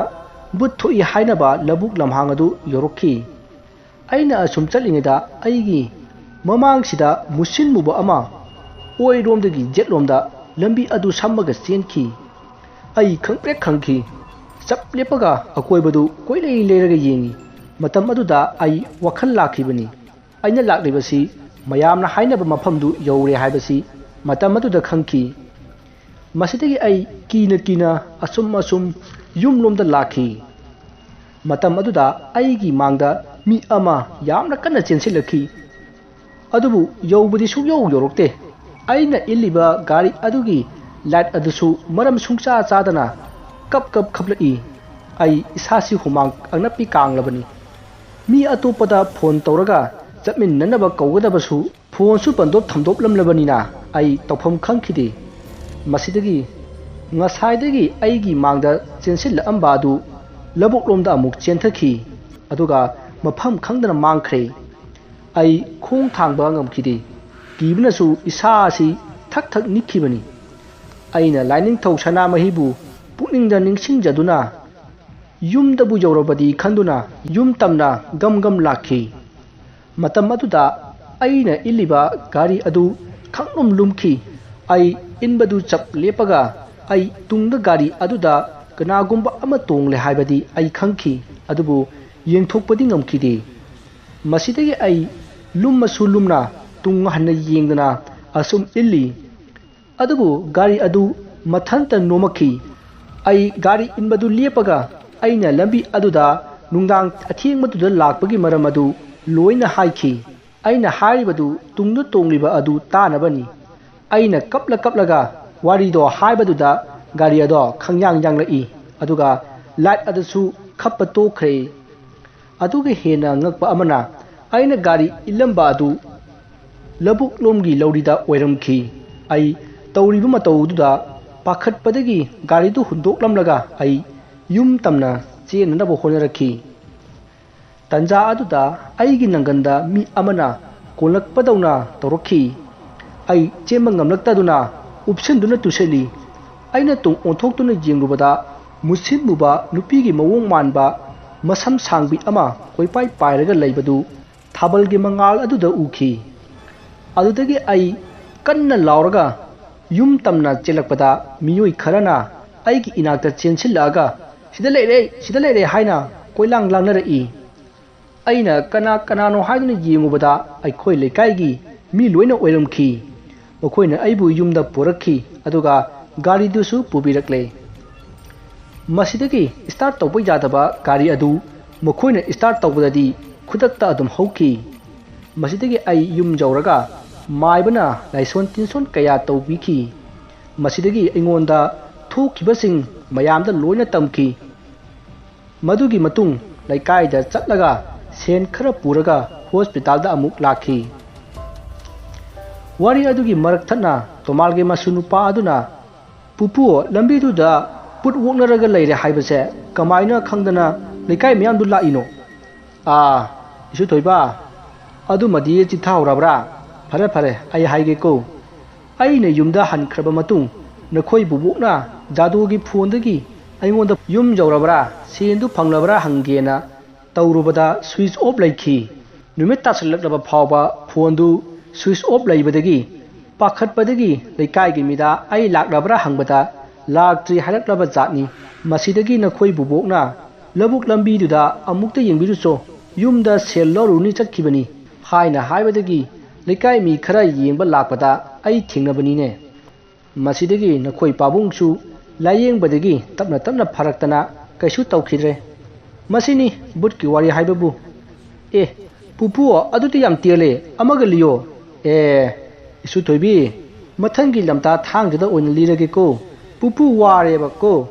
ꯕꯨꯠ ꯊꯣꯛꯏ ꯍꯥꯏꯅꯕ ꯂꯧꯕꯨꯛ ꯂꯝꯍꯥꯡ ꯑꯗꯨ ꯌꯧꯔꯛꯈꯤ꯫ ꯑꯩꯅ ꯑꯁꯨꯝ ꯆꯠꯂꯤꯉꯩꯗ ꯑꯩꯒꯤ ꯃꯃꯥꯡꯁꯤꯗ ꯃꯨꯁꯤꯟ ꯃꯨꯕ ꯑꯃ ꯑꯣꯏꯔꯣꯝꯗꯒꯤ ꯌꯦꯠꯂꯣꯝꯗ ꯂꯝꯕꯤ ꯑꯗꯨ ꯁꯝꯃꯒ ꯆꯦꯟꯈꯤ꯫ ꯑꯩ ꯈꯪꯄ꯭ꯔꯦꯛ ꯈꯪꯈꯤ꯫ ꯆꯞ ꯂꯦꯞꯄꯒ ꯑꯀꯣꯏꯕꯗꯨ ꯀꯣꯏꯂꯩ ꯂꯩꯔꯒ ꯌꯦꯡꯉꯤ꯫ ꯃꯇꯝ ꯑꯗꯨꯗ ꯑꯩ ꯋꯥꯈꯜ ꯂꯥꯛꯈꯤꯕꯅꯤ꯫ ꯑꯩꯅ ꯂꯥꯛꯂꯤꯕꯁꯤ ꯃꯌꯥꯝꯅ ꯍꯥꯏꯅꯕ ꯃꯐꯝꯗꯨ ꯌꯧꯔꯦ ꯍꯥꯏꯕꯁꯤ ꯃꯇꯝ ꯑꯗꯨꯗ ꯈꯪꯈꯤ꯫ ꯃꯁꯤꯗꯒꯤ ꯑꯩ ꯀꯤꯅ ꯀꯤꯅ ꯑꯁꯨꯝ ꯑꯁꯨꯝ ꯌꯨꯝꯂꯣꯝꯗ ꯂꯥꯛꯈꯤ꯫ ꯃꯇꯝ ꯑꯗꯨꯗ ꯑꯩꯒꯤ ꯃꯥꯡꯗ ꯃꯤ ꯑꯃ ꯌꯥꯝꯅ ꯀꯟꯅ ꯆꯦꯟꯁꯤꯜꯂꯛꯈꯤ꯫ ꯑꯗꯨꯕꯨ ꯌꯧꯕꯗꯤ ꯁꯨꯛꯌꯧ ꯌꯧꯔꯛꯇꯦ꯫ ꯑꯩꯅ ꯏꯜꯂꯤꯕ ꯒꯥꯔꯤ ꯑꯗꯨꯒꯤ ꯂꯥꯏꯠ ꯑꯗꯨꯁꯨ ꯃꯔꯝ ꯁꯨꯡꯆꯥ ꯆꯥꯗꯅ ꯀꯞ ꯀꯞ ꯈꯞꯂꯛꯏ꯫ ꯑꯩ ꯏꯁꯥꯁꯤ ꯍꯨꯃꯥꯡ ꯑꯅꯞꯄꯤ ꯀꯥꯡꯂꯕꯅꯤ꯫ ꯃꯤ ꯑꯇꯣꯞꯄꯗ ꯐꯣꯟ ꯇꯧꯔꯒ ꯆꯠꯃꯤꯟꯅꯅꯕ ꯀꯧꯒꯗꯕꯁꯨ ꯐꯣꯟꯁꯨ ꯕꯟꯗꯣꯞ ꯊꯝꯗꯣꯛꯂꯝꯂꯕꯅꯤꯅ ꯑꯩ ꯇꯧꯐꯝ ꯈꯪꯈꯤꯗꯦ꯫ ꯃꯁꯤꯗꯒꯤ ꯉꯁꯥꯏꯗꯒꯤ ꯑꯩꯒꯤ ꯃꯥꯡꯗ ꯆꯦꯟꯁꯤꯜꯂꯛꯑꯝꯕ ꯑꯗꯨ ꯂꯧꯕꯨꯛꯂꯣꯝꯗ ꯑꯃꯨꯛ ꯆꯦꯟꯊꯈꯤ꯫ ꯑꯗꯨꯒ ꯃꯐꯝ ꯈꯪꯗꯅ ꯃꯥꯡꯈ꯭ꯔꯦ꯫ ꯑꯩ ꯈꯣꯡ ꯊꯥꯡꯕ ꯉꯝꯈꯤꯗꯦ꯫ ꯀꯤꯕꯅꯁꯨ ꯏꯁꯥ ꯑꯁꯤ ꯊꯛ ꯊꯛ ꯅꯤꯛꯈꯤꯕꯅꯤ꯫ ꯑꯩꯅ ꯂꯥꯏꯅꯤꯡꯊꯧ ꯁꯅꯥꯃꯍꯤꯕꯨ ꯄꯨꯛꯅꯤꯡꯗ ꯅꯤꯡꯁꯤꯡꯖꯗꯨꯅ ꯌꯨꯝꯗꯕꯨ ꯌꯧꯔꯕꯗꯤ ꯈꯟꯗꯨꯅ ꯌꯨꯝ ꯇꯝꯅ ꯒꯝ ꯒꯝ ꯂꯥꯛꯈꯤ꯫ ꯃꯇꯝ ꯑꯗꯨꯗ ꯑꯩꯅ ꯏꯜꯂꯤꯕ ꯒꯥꯔꯤ ꯑꯗꯨ ꯈꯪꯂꯨꯝ ꯂꯨꯝꯈꯤ꯫ ꯑꯩ ꯏꯟꯕꯗꯨ ꯆꯞ ꯂꯦꯞꯄꯒ ꯑꯩ ꯇꯨꯡꯗ ꯒꯥꯔꯤ ꯑꯗꯨꯗ ꯀꯅꯥꯒꯨꯝꯕ ꯑꯃ ꯇꯣꯡꯂꯦ ꯍꯥꯏꯕꯗꯤ ꯑꯩ ꯈꯪꯈꯤ, ꯑꯗꯨꯕꯨ ꯌꯦꯡꯊꯣꯛꯄꯗꯤ ꯉꯝꯈꯤꯗꯦ꯫ ꯃꯁꯤꯗꯒꯤ ꯑꯩ ꯂꯨꯝꯃꯁꯨ ꯂꯨꯝꯅ ꯇꯨꯡ ꯍꯟꯅ ꯌꯦꯡꯗꯅ ꯑꯁꯨꯝ ꯏꯜꯂꯤ꯫ ꯑꯗꯨꯕꯨ ꯒꯥꯔꯤ ꯑꯗꯨ ꯃꯊꯟꯇ ꯅꯣꯝꯃꯛꯈꯤ꯫ ꯑꯩ ꯒꯥꯔꯤ ꯏꯟꯕꯗꯨ ꯂꯦꯞꯄꯒ ꯑꯩꯅ ꯂꯝꯕꯤ ꯑꯗꯨꯗ ꯅꯨꯡꯗꯥꯡ ꯑꯊꯦꯡꯕꯗꯨꯗ ꯂꯥꯛꯄꯒꯤ ꯃꯔꯝ ꯑꯗꯨ ꯂꯣꯏꯅ ꯍꯥꯏꯈꯤ꯫ ꯑꯩꯅ ꯍꯥꯏꯔꯤꯕꯗꯨ ꯇꯨꯡꯗ ꯇꯣꯡꯂꯤꯕ ꯑꯗꯨ ꯇꯥꯅꯕꯅꯤ꯫ ꯑꯩꯅ ꯀꯞꯂ ꯀꯞꯂꯒ ꯋꯥꯔꯤꯗꯣ ꯍꯥꯏꯕꯗꯨꯗ ꯒꯥꯔꯤ ꯑꯗꯣ ꯈꯪꯌꯥꯡ ꯌꯥꯡꯂꯛꯏ, ꯑꯗꯨꯒ ꯂꯥꯏꯠ ꯑꯗꯨꯁꯨ ꯈꯞꯄ ꯇꯣꯛꯈ꯭ꯔꯦ꯫ ꯑꯗꯨꯒ ꯍꯦꯟꯅ ꯉꯛꯄ ꯑꯃꯅ, ꯑꯩꯅ ꯒꯥꯔꯤ ꯏꯜꯂꯝꯕ ꯑꯗꯨ ꯂꯧꯕꯨꯛ ꯂꯣꯝꯒꯤ ꯂꯧꯔꯤꯗ ꯑꯣꯏꯔꯝꯈꯤ꯫ ꯑꯩ ꯇꯧꯔꯤꯕ ꯃꯇꯧꯗꯨꯗ ꯄꯥꯈꯠꯄꯗꯒꯤ ꯒꯥꯔꯤꯗꯨ ꯍꯨꯟꯗꯣꯛꯂꯝꯂꯒ ꯑꯩ ꯌꯨꯝ ꯇꯝꯅ ꯆꯦꯟꯅꯅꯕ ꯍꯣꯠꯅꯔꯛꯈꯤ꯫ ꯇꯟꯖꯥ ꯑꯗꯨꯗ ꯑꯩꯒꯤ ꯅꯪꯒꯟꯗ ꯃꯤ ꯑꯃꯅ ꯀꯣꯜꯂꯛꯄꯗꯧꯅ ꯇꯧꯔꯛꯈꯤ꯫ ꯑꯩ ꯆꯦꯟꯕ ꯉꯝꯂꯛꯇꯗꯨꯅ ꯎꯞꯁꯤꯟꯗꯨꯅ ꯇꯨꯁꯤꯜꯂꯤ꯫ ꯑꯩꯅ ꯇꯨꯡ ꯑꯣꯟꯊꯣꯛꯇꯨꯅ ꯌꯦꯡꯂꯨꯕꯗ ꯃꯨꯁꯤꯟ ꯃꯨꯕ ꯅꯨꯄꯤꯒꯤ ꯃꯑꯣꯡ ꯃꯥꯟꯕ ꯃꯁꯝ ꯁꯥꯡꯕꯤ ꯑꯃ ꯀꯣꯏꯄꯥꯏ ꯄꯥꯏꯔꯒ ꯂꯩꯕꯗꯨ ꯊꯥꯕꯜꯒꯤ ꯃꯉꯥꯜ ꯑꯗꯨꯗ ꯎꯈꯤ꯫ ꯑꯗꯨꯗꯒꯤ ꯑꯩ ꯀꯟꯅ ꯂꯥꯎꯔꯒ ꯌꯨꯝ ꯇꯝꯅ ꯆꯦꯜꯂꯛꯄꯗ ꯃꯤꯑꯣꯏ ꯈꯔꯅ ꯑꯩꯒꯤ ꯏꯅꯥꯛꯇ ꯆꯦꯟꯁꯤꯜꯂꯛꯑꯒ "ꯁꯤꯗ ꯂꯩꯔꯦ, ꯁꯤꯗ ꯂꯩꯔꯦ" ꯍꯥꯏꯅ ꯀꯣꯏꯂꯥꯡ ꯂꯥꯡꯅꯔꯛꯏ꯫ ꯑꯩꯅ ꯀꯅꯥ ꯀꯅꯥꯅꯣ ꯍꯥꯏꯗꯨꯅ ꯌꯦꯡꯉꯨꯕꯗ ꯑꯩꯈꯣꯏ ꯂꯩꯀꯥꯏꯒꯤ ꯃꯤ ꯂꯣꯏꯅ ꯑꯣꯏꯔꯝꯈꯤ꯫ ꯃꯈꯣꯏꯅ ꯑꯩꯕꯨ ꯌꯨꯝꯗ ꯄꯨꯔꯛꯈꯤ, ꯑꯗꯨꯒ ꯒꯥꯔꯤꯗꯨꯁꯨ ꯄꯨꯕꯤꯔꯛꯂꯦ꯫ ꯃꯁꯤꯗꯒꯤ start ꯇꯧꯕ ꯌꯥꯗꯕ ꯒꯥꯔꯤ ꯑꯗꯨ ꯃꯈꯣꯏꯅ start ꯇꯧꯕꯗꯗꯤ ꯈꯨꯗꯛꯇ ꯑꯗꯨꯝ ꯍꯧꯈꯤ꯫ ꯃꯁꯤꯗꯒꯤ ꯑꯩ ꯌꯨꯝ ꯌꯧꯔꯒ ꯃꯥꯏꯕꯅ ꯂꯥꯏꯁꯣꯟ ꯇꯤꯟꯁꯣꯟ ꯀꯌꯥ ꯇꯧꯕꯤꯈꯤ꯫ ꯃꯁꯤꯗꯒꯤ ꯑꯩꯉꯣꯟꯗ ꯊꯣꯛꯈꯤꯕꯁꯤꯡ ꯃꯌꯥꯝꯗ ꯂꯣꯏꯅ ꯇꯝꯈꯤ꯫ ꯃꯗꯨꯒꯤ ꯃꯇꯨꯡ ꯂꯩꯀꯥꯏꯗ ꯆꯠꯂꯒ ꯁꯦꯟ ꯈꯔ ꯄꯨꯔꯒ ꯍꯣꯁꯄꯤꯇꯥꯜꯗ ꯑꯃꯨꯛ ꯂꯥꯛꯈꯤ꯫ ꯋꯥꯔꯤ ꯑꯗꯨꯒꯤ ꯃꯔꯛ ꯊꯠꯅ ꯇꯣꯃꯥꯜꯒꯤ ꯃꯁꯨ ꯅꯨꯄꯥ ꯑꯗꯨꯅ, "ꯄꯨꯄꯨ, ꯂꯝꯕꯤꯗꯨꯗ ꯕꯨꯠ ꯑꯣꯛꯅꯔꯒ ꯂꯩꯔꯦ ꯍꯥꯏꯕꯁꯦ ꯀꯃꯥꯏꯅ ꯈꯪꯗꯅ ꯂꯩꯀꯥꯏ ꯃꯌꯥꯝꯗꯨ ꯂꯥꯛꯏꯅꯣ?" "ꯑꯥ, ꯏꯁꯨ ꯊꯣꯏꯕ, ꯑꯗꯨꯃꯗꯤ ꯆꯤꯠꯊꯍꯧꯔꯕ꯭ꯔꯥ? ꯐꯔꯦ ꯐꯔꯦ, ꯑꯩ ꯍꯥꯏꯒꯦꯀꯣ꯫ ꯑꯩꯅ ꯌꯨꯝꯗ ꯍꯟꯈ꯭ꯔꯕ ꯃꯇꯨꯡ ꯅꯈꯣꯏ ꯕꯨꯕꯣꯛꯅ ꯖꯥꯗꯨꯒꯤ ꯐꯣꯟꯗꯒꯤ ꯑꯩꯉꯣꯟꯗ ꯌꯨꯝ ꯌꯧꯔꯕ꯭ꯔꯥ, ꯁꯦꯟꯗꯨ ꯐꯪꯂꯕ꯭ꯔꯥ ꯍꯪꯒꯦꯅ ꯇꯧꯔꯨꯕꯗ switch off ꯂꯩꯈꯤ꯫ ꯅꯨꯃꯤꯠ ꯇꯥꯁꯤꯜꯂꯛꯂꯕ ꯐꯥꯎꯕ ꯐꯣꯟꯗꯨ switch off ꯂꯩꯕꯗꯒꯤ ꯄꯥꯈꯠꯄꯗꯒꯤ ꯂꯩꯀꯥꯏꯒꯤ ꯃꯤꯗ ꯑꯩ ꯂꯥꯛꯂꯕ꯭ꯔꯥ ꯍꯪꯕꯗ ꯂꯥꯛꯇ꯭ꯔꯤ ꯍꯥꯏꯔꯛꯂꯕ ꯖꯥꯠꯅꯤ꯫ ꯃꯁꯤꯗꯒꯤ ꯅꯈꯣꯏ ꯕꯨꯕꯣꯛꯅ ꯂꯧꯕꯨꯛ ꯂꯝꯕꯤꯗꯨꯗ ꯑꯃꯨꯛꯇ ꯌꯦꯡꯕꯤꯔꯨꯆꯣ, ꯌꯨꯝꯗ ꯁꯦꯜ ꯂꯧꯔꯨꯅꯤ ꯆꯠꯈꯤꯕꯅꯤ ꯍꯥꯏꯅ ꯍꯥꯏꯕꯗꯒꯤ ꯂꯩꯀꯥꯏ ꯃꯤ ꯈꯔ ꯌꯦꯡꯕ ꯂꯥꯛꯄꯗ ꯑꯩ ꯊꯦꯡꯅꯕꯅꯤꯅꯦ꯫ ꯃꯁꯤꯗꯒꯤ ꯅꯈꯣꯏ ꯄꯥꯕꯨꯡꯁꯨ ꯂꯥꯌꯦꯡꯕꯗꯒꯤ ꯇꯞꯅ ꯇꯞꯅ ꯐꯔꯛꯇꯅ ꯀꯩꯁꯨ ꯇꯧꯈꯤꯗ꯭ꯔꯦ꯫ ꯃꯁꯤꯅꯤ ꯕꯨꯠꯀꯤ ꯋꯥꯔꯤ ꯍꯥꯏꯕꯕꯨ꯫ ꯑꯦ, ꯄꯨꯄꯨ, ꯑꯗꯨꯗꯤ ꯌꯥꯝ ꯇꯦꯜꯂꯦ, ꯑꯃꯒ ꯂꯤꯌꯣ꯫ ꯑꯦ, ꯏꯁꯨ ꯊꯣꯏꯕꯤ, ꯃꯊꯪꯒꯤ ꯂꯝꯇꯥ ꯊꯥꯡꯖꯗ ꯑꯣꯏꯅ ꯂꯤꯔꯒꯦꯀꯣ꯫ ꯄꯨꯄꯨ ꯋꯥꯔꯦꯕꯀꯣ꯫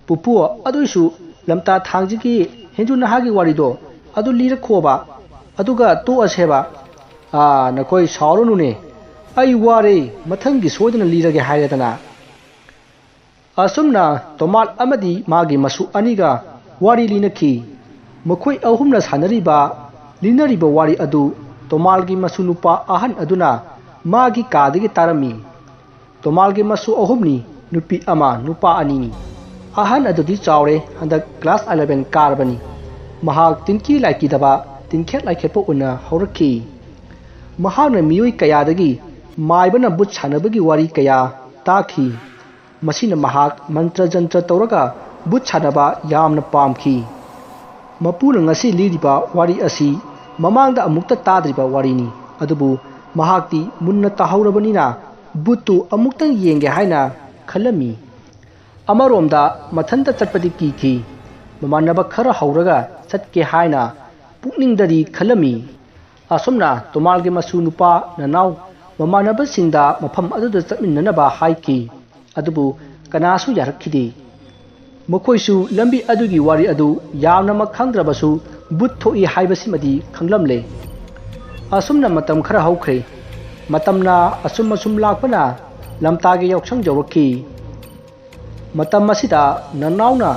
ꯄꯨꯄꯨ, ꯑꯗꯨꯏꯁꯨ ꯂꯝꯇꯥ ꯊꯥꯡꯖꯒꯤ ꯍꯦꯟꯖꯨ ꯅꯍꯥꯒꯤ ꯋꯥꯔꯤꯗꯣ ꯑꯗꯨ ꯂꯤꯔꯛꯈꯣꯕ, ꯑꯗꯨꯒ ꯇꯣꯛꯑꯁꯦꯕ꯫ ꯑꯥ, ꯅꯈꯣꯏ ꯁꯥꯎꯔꯨꯅꯨꯅꯦ, ꯑꯩ ꯋꯥꯔꯦ, ꯃꯊꯪꯒꯤ ꯁꯣꯏꯗꯅ ꯂꯤꯔꯒꯦ ꯍꯥꯏꯔꯦꯗꯅ꯫ ꯑꯁꯨꯝꯅ ꯇꯣꯃꯥꯠ ꯑꯃꯗꯤ ꯃꯥꯒꯤ ꯃꯁꯨ ꯑꯅꯤꯒ ꯋꯥꯔꯤ ꯂꯤꯅꯈꯤ꯫ ꯃꯈꯣꯏ ꯑꯍꯨꯝꯅ ꯁꯥꯟꯅꯔꯤꯕ, ꯂꯤꯅꯔꯤꯕ ꯋꯥꯔꯤ ꯑꯗꯨ ꯇꯣꯃꯥꯜꯒꯤ ꯃꯁꯨ ꯅꯨꯄꯥ ꯑꯍꯟ ꯑꯗꯨꯅ ꯃꯥꯒꯤ ꯀꯥꯗꯒꯤ ꯇꯥꯔꯝꯃꯤ꯫ ꯇꯣꯃꯥꯜꯒꯤ ꯃꯁꯨ ꯑꯍꯨꯝꯅꯤ, ꯅꯨꯄꯤ ꯑꯃ, ꯅꯨꯄꯥ ꯑꯅꯤꯅꯤ꯫ ꯑꯍꯟ ꯑꯗꯨꯗꯤ ꯆꯥꯎꯔꯦ, ꯍꯟꯗꯛ class eleven ꯀꯥꯔꯕꯅꯤ꯫ ꯃꯍꯥꯛ ꯇꯤꯟꯀꯤ ꯂꯥꯏꯀꯤꯗꯕ, ꯇꯤꯟꯈꯦꯠ ꯂꯥꯏꯈꯦꯠꯄ ꯑꯣꯏꯅ ꯍꯧꯔꯛꯈꯤ꯫ ꯃꯍꯥꯛꯅ ꯃꯤꯑꯣꯏ ꯀꯌꯥꯗꯒꯤ ꯃꯥꯏꯕꯅ ꯕꯨꯠ ꯁꯥꯟꯅꯕꯒꯤ ꯋꯥꯔꯤ ꯀꯌꯥ ꯇꯥꯈꯤ꯫ ꯃꯁꯤꯅ ꯃꯍꯥꯛ ꯃꯟꯇ꯭ꯔ ꯖꯟꯇ꯭ꯔ ꯇꯧꯔꯒ ꯕꯨꯠ ꯁꯥꯟꯅꯕ ꯌꯥꯝꯅ ꯄꯥꯝꯈꯤ꯫ ꯃꯄꯨꯅ ꯉꯁꯤ ꯂꯤꯔꯤꯕ ꯋꯥꯔꯤ ꯑꯁꯤ ꯃꯃꯥꯡꯗ ꯑꯃꯨꯛꯇ ꯇꯥꯗ꯭ꯔꯤꯕ ꯋꯥꯔꯤꯅꯤ, ꯑꯗꯨꯕꯨ ꯃꯍꯥꯛꯇꯤ ꯃꯨꯟꯅ ꯇꯥꯍꯧꯔꯕꯅꯤꯅ ꯕꯨꯠꯇꯨ ꯑꯃꯨꯛꯇꯪ ꯌꯦꯡꯒꯦ ꯍꯥꯏꯅ ꯈꯜꯂꯝꯃꯤ꯫ ꯑꯃꯔꯣꯝꯗ ꯃꯊꯟꯇ ꯆꯠꯄꯗꯤ ꯀꯤꯈꯤ꯫ ꯃꯃꯥꯟꯅꯕ ꯈꯔ ꯍꯧꯔꯒ ꯆꯠꯀꯦ ꯍꯥꯏꯅ ꯄꯨꯛꯅꯤꯡꯗꯗꯤ ꯈꯜꯂꯝꯃꯤ꯫ ꯑꯁꯨꯝꯅ ꯇꯣꯃꯥꯜꯒꯤ ꯃꯁꯨ ꯅꯨꯄꯥ ꯅꯅꯥꯎ ꯃꯃꯥꯟꯅꯕꯁꯤꯡꯗ ꯃꯐꯝ ꯑꯗꯨꯗ ꯆꯠꯃꯤꯟꯅꯅꯕ ꯍꯥꯏꯈꯤ꯫ ꯑꯗꯨꯕꯨ ꯀꯅꯥꯁꯨ ꯌꯥꯔꯛꯈꯤꯗꯦ꯫ ꯃꯈꯣꯏꯁꯨ ꯂꯝꯕꯤ ꯑꯗꯨꯒꯤ ꯋꯥꯔꯤ ꯑꯗꯨ ꯌꯥꯝꯅꯃꯛ ꯈꯪꯗ꯭ꯔꯕꯁꯨ ꯚꯨꯠ ꯊꯣꯛꯏ ꯍꯥꯏꯕꯁꯤꯃꯗꯤ ꯈꯪꯂꯝꯂꯦ꯫ ꯑꯁꯨꯝꯅ ꯃꯇꯝ ꯈꯔ ꯍꯧꯈ꯭ꯔꯦ꯫ ꯃꯇꯝꯅ ꯑꯁꯨꯝ ꯑꯁꯨꯝ ꯂꯥꯛꯄꯅ ꯂꯝꯇꯥꯒꯤ ꯌꯥꯎꯁꯪ ꯌꯧꯔꯛꯈꯤ꯫ ꯃꯇꯝ ꯑꯁꯤꯗ ꯅꯅꯥꯎꯅ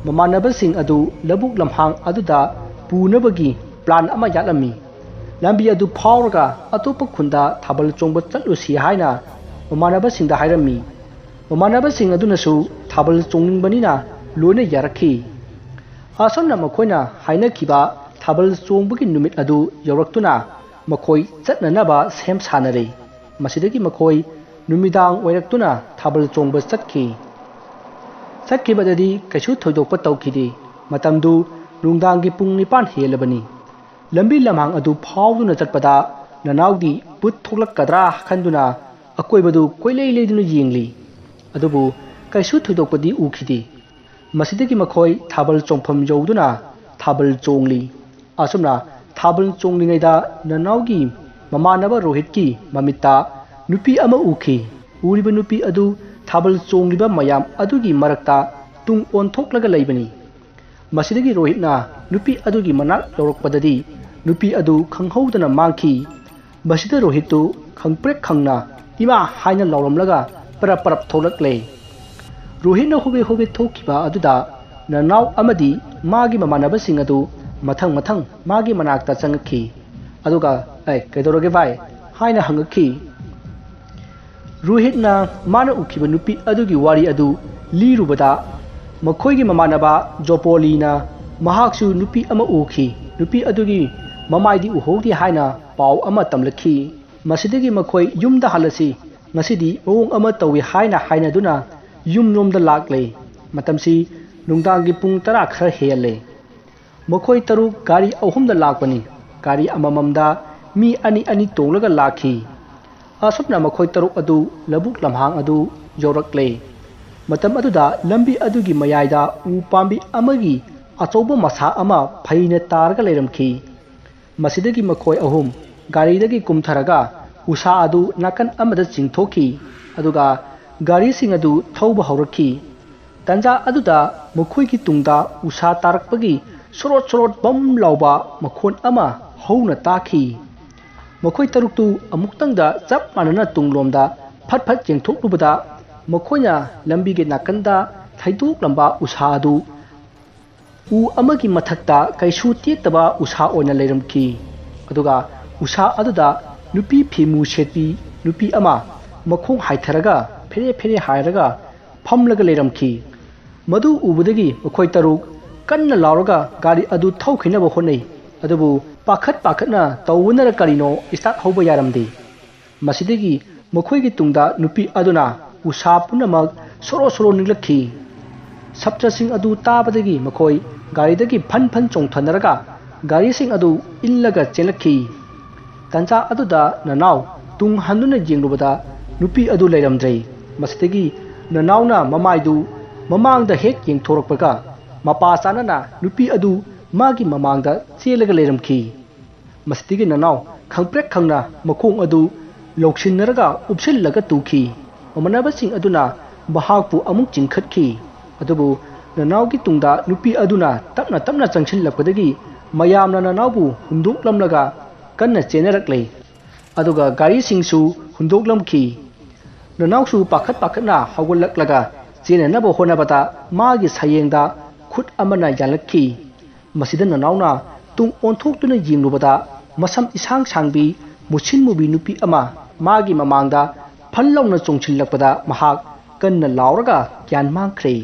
ꯃꯃꯥꯟꯅꯕꯁꯤꯡ ꯑꯗꯨ ꯂꯧꯕꯨꯛ ꯂꯝꯍꯥꯡ ꯑꯗꯨꯗ ꯄꯨꯅꯕꯒꯤ ꯄ꯭ꯂꯥꯟ ꯑꯃ ꯌꯥꯠꯂꯝꯃꯤ꯫ ꯂꯝꯕꯤ ꯑꯗꯨ ꯐꯥꯎꯔꯒ ꯑꯇꯣꯞꯄ ꯈꯨꯟꯗ ꯊꯥꯕꯜ ꯆꯣꯡꯕ ꯆꯠꯂꯨꯁꯤ ꯍꯥꯏꯅ ꯃꯃꯥꯟꯅꯕꯁꯤꯡꯗ ꯍꯥꯏꯔꯝꯃꯤ꯫ ꯃꯃꯥꯟꯅꯕꯁꯤꯡ ꯑꯗꯨꯅꯁꯨ ꯊꯥꯕꯜ ꯆꯣꯡꯅꯤꯡꯕꯅꯤꯅ ꯂꯣꯏꯅ ꯌꯥꯔꯛꯈꯤ꯫ ꯑꯁꯨꯝꯅ ꯃꯈꯣꯏꯅ ꯍꯥꯏꯅꯈꯤꯕ ꯊꯥꯕꯜ ꯆꯣꯡꯕꯒꯤ ꯅꯨꯃꯤꯠ ꯑꯗꯨ ꯌꯧꯔꯛꯇꯨꯅ ꯃꯈꯣꯏ ꯆꯠꯅꯅꯕ ꯁꯦꯝ ꯁꯥꯅꯔꯦ꯫ ꯃꯁꯤꯗꯒꯤ ꯃꯈꯣꯏ ꯅꯨꯃꯤꯗꯥꯡ ꯑꯣꯏꯔꯛꯇꯨꯅ ꯊꯥꯕꯜ ꯆꯣꯡꯕ ꯆꯠꯈꯤ꯫ ꯆꯠꯈꯤꯕꯗꯗꯤ ꯀꯩꯁꯨ ꯊꯣꯏꯗꯣꯛꯄ ꯇꯧꯈꯤꯗꯦ꯫ ꯃꯇꯝꯗꯨ ꯅꯨꯡꯗꯥꯡꯒꯤ ꯄꯨꯡ ꯅꯤꯄꯥꯟ ꯍꯦꯜꯂꯕꯅꯤ꯫ ꯂꯝꯕꯤ ꯂꯝꯍꯥꯡ ꯑꯗꯨ ꯐꯥꯎꯗꯨꯅ ꯆꯠꯄꯗ ꯅꯅꯥꯎꯗꯤ ꯚꯨꯠ ꯊꯣꯛꯂꯛꯀꯗ꯭ꯔꯥ ꯈꯟꯗꯨꯅ ꯑꯀꯣꯏꯕꯗꯨ ꯀꯣꯏꯂꯩ ꯂꯩꯗꯨꯅ ꯌꯦꯡꯂꯤ꯫ ꯑꯗꯨꯕꯨ ꯀꯩꯁꯨ ꯊꯣꯏꯗꯣꯛꯄꯗꯤ ꯎꯈꯤꯗꯦ꯫ ꯃꯁꯤꯗꯒꯤ ꯃꯈꯣꯏ ꯊꯥꯕꯜ ꯆꯣꯡꯐꯝ ꯌꯧꯗꯨꯅ ꯊꯥꯕꯜ ꯆꯣꯡꯂꯤ꯫ ꯑꯁꯨꯝꯅ ꯊꯥꯕꯜ ꯆꯣꯡꯂꯤꯉꯩꯗ ꯅꯅꯥꯎꯒꯤ ꯃꯃꯥꯟꯅꯕ ꯔꯣꯍꯤꯠꯀꯤ ꯃꯃꯤꯠꯇ ꯅꯨꯄꯤ ꯑꯃ ꯎꯈꯤ꯫ ꯎꯔꯤꯕ ꯅꯨꯄꯤ ꯑꯗꯨ ꯊꯥꯕꯜ ꯆꯣꯡꯂꯤꯕ ꯃꯌꯥꯝ ꯑꯗꯨꯒꯤ ꯃꯔꯛꯇ ꯇꯨꯡ ꯑꯣꯟꯊꯣꯛꯂꯒ ꯂꯩꯕꯅꯤ꯫ ꯃꯁꯤꯗꯒꯤ ꯔꯣꯍꯤꯠꯅ ꯅꯨꯄꯤ ꯑꯗꯨꯒꯤ ꯃꯅꯥꯛ ꯌꯧꯔꯛꯄꯗꯗꯤ ꯅꯨꯄꯤ ꯑꯗꯨ ꯈꯪꯍꯧꯗꯅ ꯃꯥꯡꯈꯤ꯫ ꯃꯁꯤꯗ ꯔꯣꯍꯤꯠꯇꯨ ꯈꯪꯄ꯭ꯔꯦꯛ ꯈꯪꯅ "ꯏꯃꯥ!" ꯍꯥꯏꯅ ꯂꯥꯎꯔꯝꯂꯒ ꯄꯔꯞ ꯄꯔꯞ ꯊꯣꯛꯂꯛꯂꯦ꯫ ꯔꯣꯍꯤꯠꯅ ꯍꯣꯕꯦ ꯍꯣꯕꯦ ꯊꯣꯛꯈꯤꯕ ꯑꯗꯨꯗ ꯅꯅꯥꯎ ꯑꯃꯗꯤ ꯃꯥꯒꯤ ꯃꯃꯥꯟꯅꯕꯁꯤꯡ ꯑꯗꯨ ꯃꯊꯪ ꯃꯊꯪ ꯃꯥꯒꯤ ꯃꯅꯥꯛꯇ ꯆꯪꯉꯛꯈꯤ꯫ ꯑꯗꯨꯒ "ꯑꯦ, ꯀꯩꯗꯧꯔꯒꯦ ꯚꯥꯏ?" ꯍꯥꯏꯅ ꯍꯪꯉꯛꯈꯤ꯫ ꯔꯣꯍꯤꯠꯅ ꯃꯥꯅ ꯎꯈꯤꯕ ꯅꯨꯄꯤ ꯑꯗꯨꯒꯤ ꯋꯥꯔꯤ ꯑꯗꯨ ꯂꯤꯔꯨꯕꯗ, ꯃꯈꯣꯏꯒꯤ ꯃꯃꯥꯟꯅꯕ ꯖꯣꯄꯣꯂꯤꯅ ꯃꯍꯥꯛꯁꯨ ꯅꯨꯄꯤ ꯑꯃ ꯎꯈꯤ, ꯅꯨꯄꯤ ꯑꯗꯨꯒꯤ ꯃꯃꯥꯏꯗꯤ ꯎꯍꯧꯗꯦ ꯍꯥꯏꯅ ꯄꯥꯎ ꯑꯃ ꯇꯝꯂꯛꯈꯤ꯫ ꯃꯁꯤꯗꯒꯤ ꯃꯈꯣꯏ "ꯌꯨꯝꯗ ꯍꯜꯂꯁꯤ, ꯉꯁꯤꯗꯤ ꯃꯑꯣꯡ ꯑꯃ ꯇꯧꯏ" ꯍꯥꯏꯅ ꯍꯥꯏꯅꯗꯨꯅ ꯌꯨꯝꯂꯣꯝꯗ ꯂꯥꯛꯂꯦ꯫ ꯃꯇꯝꯁꯤ ꯅꯨꯡꯗꯥꯡꯒꯤ ꯄꯨꯡ ꯇꯔꯥ ꯈꯔ ꯍꯦꯜꯂꯦ꯫ ꯃꯈꯣꯏ ꯇꯔꯨꯛ ꯒꯥꯔꯤ ꯑꯍꯨꯝꯗ ꯂꯥꯛꯄꯅꯤ꯫ ꯒꯥꯔꯤ ꯑꯃꯃꯝꯗ ꯃꯤ ꯑꯅꯤ ꯑꯅꯤ ꯇꯣꯡꯂꯒ ꯂꯥꯛꯈꯤ꯫ ꯑꯁꯨꯝꯅ ꯃꯈꯣꯏ ꯇꯔꯨꯛ ꯑꯗꯨ ꯂꯧꯕꯨꯛ ꯂꯝꯍꯥꯡ ꯑꯗꯨ ꯌꯧꯔꯛꯂꯦ꯫ ꯃꯇꯝ ꯑꯗꯨꯗ ꯂꯝꯕꯤ ꯑꯗꯨꯒꯤ ꯃꯌꯥꯏꯗ ꯎ ꯄꯥꯝꯕꯤ ꯑꯃꯒꯤ ꯑꯆꯧꯕ ꯃꯁꯥ ꯑꯃ ꯐꯩꯅ ꯇꯥꯔꯒ ꯂꯩꯔꯝꯈꯤ꯫ ꯃꯁꯤꯗꯒꯤ ꯃꯈꯣꯏ ꯑꯍꯨꯝ ꯒꯥꯔꯤꯗꯒꯤ ꯀꯨꯝꯊꯔꯒ ꯎꯁꯥ ꯑꯗꯨ ꯅꯥꯀꯟ ꯑꯃꯗ ꯆꯤꯡꯊꯣꯛꯈꯤ, ꯑꯗꯨꯒ ꯒꯥꯔꯤꯁꯤꯡ ꯑꯗꯨ ꯊꯧꯕ ꯍꯧꯔꯛꯈꯤ꯫ ꯇꯥꯟꯖꯥ ꯑꯗꯨꯗ ꯃꯈꯣꯏꯒꯤ ꯇꯨꯡꯗ ꯎꯁꯥ ꯇꯥꯔꯛꯄꯒꯤ ꯁꯣꯔꯣꯠ ꯁꯣꯔꯣꯠ ꯕꯝ ꯂꯥꯎꯕ ꯃꯈꯣꯟ ꯑꯃ ꯍꯧꯅ ꯇꯥꯈꯤ꯫ ꯃꯈꯣꯏ ꯇꯔꯨꯛꯇꯨ ꯑꯃꯨꯛꯇꯪꯗ ꯆꯞ ꯃꯥꯟꯅꯅ ꯇꯨꯡꯂꯣꯝꯗ ꯐꯠ ꯐꯠ ꯌꯦꯡꯊꯣꯛꯂꯨꯕꯗ, ꯃꯈꯣꯏꯅ ꯂꯝꯕꯤꯒꯤ ꯅꯥꯀꯟꯗ ꯊꯩꯗꯣꯛꯂꯝꯕ ꯎꯁꯥ ꯑꯗꯨ ꯎ ꯑꯃꯒꯤ ꯃꯊꯛꯇ ꯀꯩꯁꯨ ꯇꯦꯛꯇꯕ ꯎꯁꯥ ꯑꯣꯏꯅ ꯂꯩꯔꯝꯈꯤ꯫ ꯑꯗꯨꯒ ꯎꯁꯥ ꯑꯗꯨꯗ ꯅꯨꯄꯤ ꯐꯤꯃꯨ ꯁꯦꯠꯄꯤ ꯅꯨꯄꯤ ꯑꯃ ꯃꯈꯣꯡ ꯍꯥꯏꯊꯔꯒ ꯐꯦꯔꯦ ꯐꯦꯔꯦ ꯍꯥꯏꯔꯒ ꯐꯝꯂꯒ ꯂꯩꯔꯝꯈꯤ꯫ ꯃꯗꯨ ꯎꯕꯗꯒꯤ ꯃꯈꯣꯏ ꯇꯔꯨꯛ ꯀꯟꯅ ꯂꯥꯎꯔꯒ ꯒꯥꯔꯤ ꯑꯗꯨ ꯊꯧꯈꯤꯅꯕ ꯍꯣꯠꯅꯩ꯫ ꯑꯗꯨꯕꯨ ꯄꯥꯈꯠ ꯄꯥꯈꯠꯅ ꯇꯧꯕꯅꯔ ꯀꯔꯤꯅꯣ, start ꯍꯧꯕ ꯌꯥꯔꯝꯗꯦ꯫ ꯃꯁꯤꯗꯒꯤ ꯃꯈꯣꯏꯒꯤ ꯇꯨꯡꯗ ꯅꯨꯄꯤ ꯑꯗꯨꯅ ꯎꯁꯥ ꯄꯨꯝꯅꯃꯛ ꯁꯣꯔꯣ ꯁꯣꯔꯣ ꯅꯤꯛꯂꯛꯈꯤ꯫ ꯁꯞꯇ꯭ꯔꯁꯤꯡ ꯑꯗꯨ ꯇꯥꯕꯗꯒꯤ ꯃꯈꯣꯏ ꯒꯥꯔꯤꯗꯒꯤ ꯐꯟ ꯐꯟ ꯆꯣꯡꯊꯅꯔꯒ ꯒꯥꯔꯤꯁꯤꯡ ꯑꯗꯨ ꯏꯜꯂꯒ ꯆꯦꯜꯂꯛꯈꯤ꯫ ꯇꯥꯟꯖꯥ ꯑꯗꯨꯗ ꯅꯅꯥꯎ ꯇꯨꯡ ꯍꯟꯗꯨꯅ ꯌꯦꯡꯂꯨꯕꯗ ꯅꯨꯄꯤ ꯑꯗꯨ ꯂꯩꯔꯝꯗ꯭ꯔꯦ꯫ ꯃꯁꯤꯗꯒꯤ ꯅꯅꯥꯎꯅ ꯃꯃꯥꯏꯗꯨ ꯃꯃꯥꯡꯗ ꯍꯦꯛ ꯌꯦꯡꯊꯣꯔꯛꯄꯒ, ꯃꯄꯥ ꯆꯥꯅꯅ ꯅꯨꯄꯤ ꯑꯗꯨ ꯃꯥꯒꯤ ꯃꯃꯥꯡꯗ ꯆꯦꯜꯂꯒ ꯂꯩꯔꯝꯈꯤ꯫ ꯃꯁꯤꯗꯒꯤ ꯅꯅꯥꯎ ꯈꯪꯄ꯭ꯔꯦꯛ ꯈꯪꯅ ꯃꯈꯣꯡ ꯑꯗꯨ ꯂꯧꯁꯤꯟꯅꯔꯒ ꯎꯞꯁꯤꯜꯂꯒ ꯇꯨꯈꯤ꯫ ꯃꯃꯥꯟꯅꯕꯁꯤꯡ ꯑꯗꯨꯅ ꯃꯍꯥꯛꯄꯨ ꯑꯃꯨꯛ ꯆꯤꯡꯈꯠꯈꯤ꯫ ꯑꯗꯨꯕꯨ ꯅꯅꯥꯎꯒꯤ ꯇꯨꯡꯗ ꯅꯨꯄꯤ ꯑꯗꯨꯅ ꯇꯞꯅ ꯇꯞꯅ ꯆꯪꯁꯤꯜꯂꯛꯄꯗꯒꯤ ꯃꯌꯥꯝꯅ ꯅꯅꯥꯎꯕꯨ ꯍꯨꯟꯗꯣꯛꯂꯝꯂꯒ ꯀꯟꯅ ꯆꯦꯟꯅꯔꯛꯂꯦ꯫ ꯑꯗꯨꯒ ꯒꯥꯔꯤꯁꯤꯡꯁꯨ ꯍꯨꯟꯗꯣꯛꯂꯝꯈꯤ꯫ ꯅꯅꯥꯎꯁꯨ ꯄꯥꯈꯠ ꯄꯥꯈꯠꯅ ꯍꯧꯒꯠꯂꯛꯂꯒ ꯆꯦꯟꯅꯅꯕ ꯍꯣꯠꯅꯕꯗ ꯃꯥꯒꯤ ꯁꯌꯦꯡꯗ ꯈꯨꯠ ꯑꯃꯅ ꯌꯥꯜꯂꯛꯈꯤ꯫ ꯃꯁꯤꯗ ꯅꯅꯥꯎꯅ ꯇꯨꯡ ꯑꯣꯟꯊꯣꯛꯇꯨꯅ ꯌꯦꯡꯂꯨꯕꯗ, ꯃꯁꯝ ꯏꯁꯥꯡ ꯁꯥꯡꯕꯤ, ꯃꯨꯁꯤꯟ ꯃꯨꯕꯤ ꯅꯨꯄꯤ ꯑꯃ ꯃꯥꯒꯤ ꯃꯃꯥꯡꯗ ꯐꯜ ꯂꯥꯎꯅ ꯆꯣꯡꯁꯤꯜꯂꯛꯄꯗ, ꯃꯍꯥꯛ ꯀꯟꯅ ꯂꯥꯎꯔꯒ ꯒ꯭ꯌꯥꯟ ꯃꯥꯡꯈ꯭ꯔꯦ꯫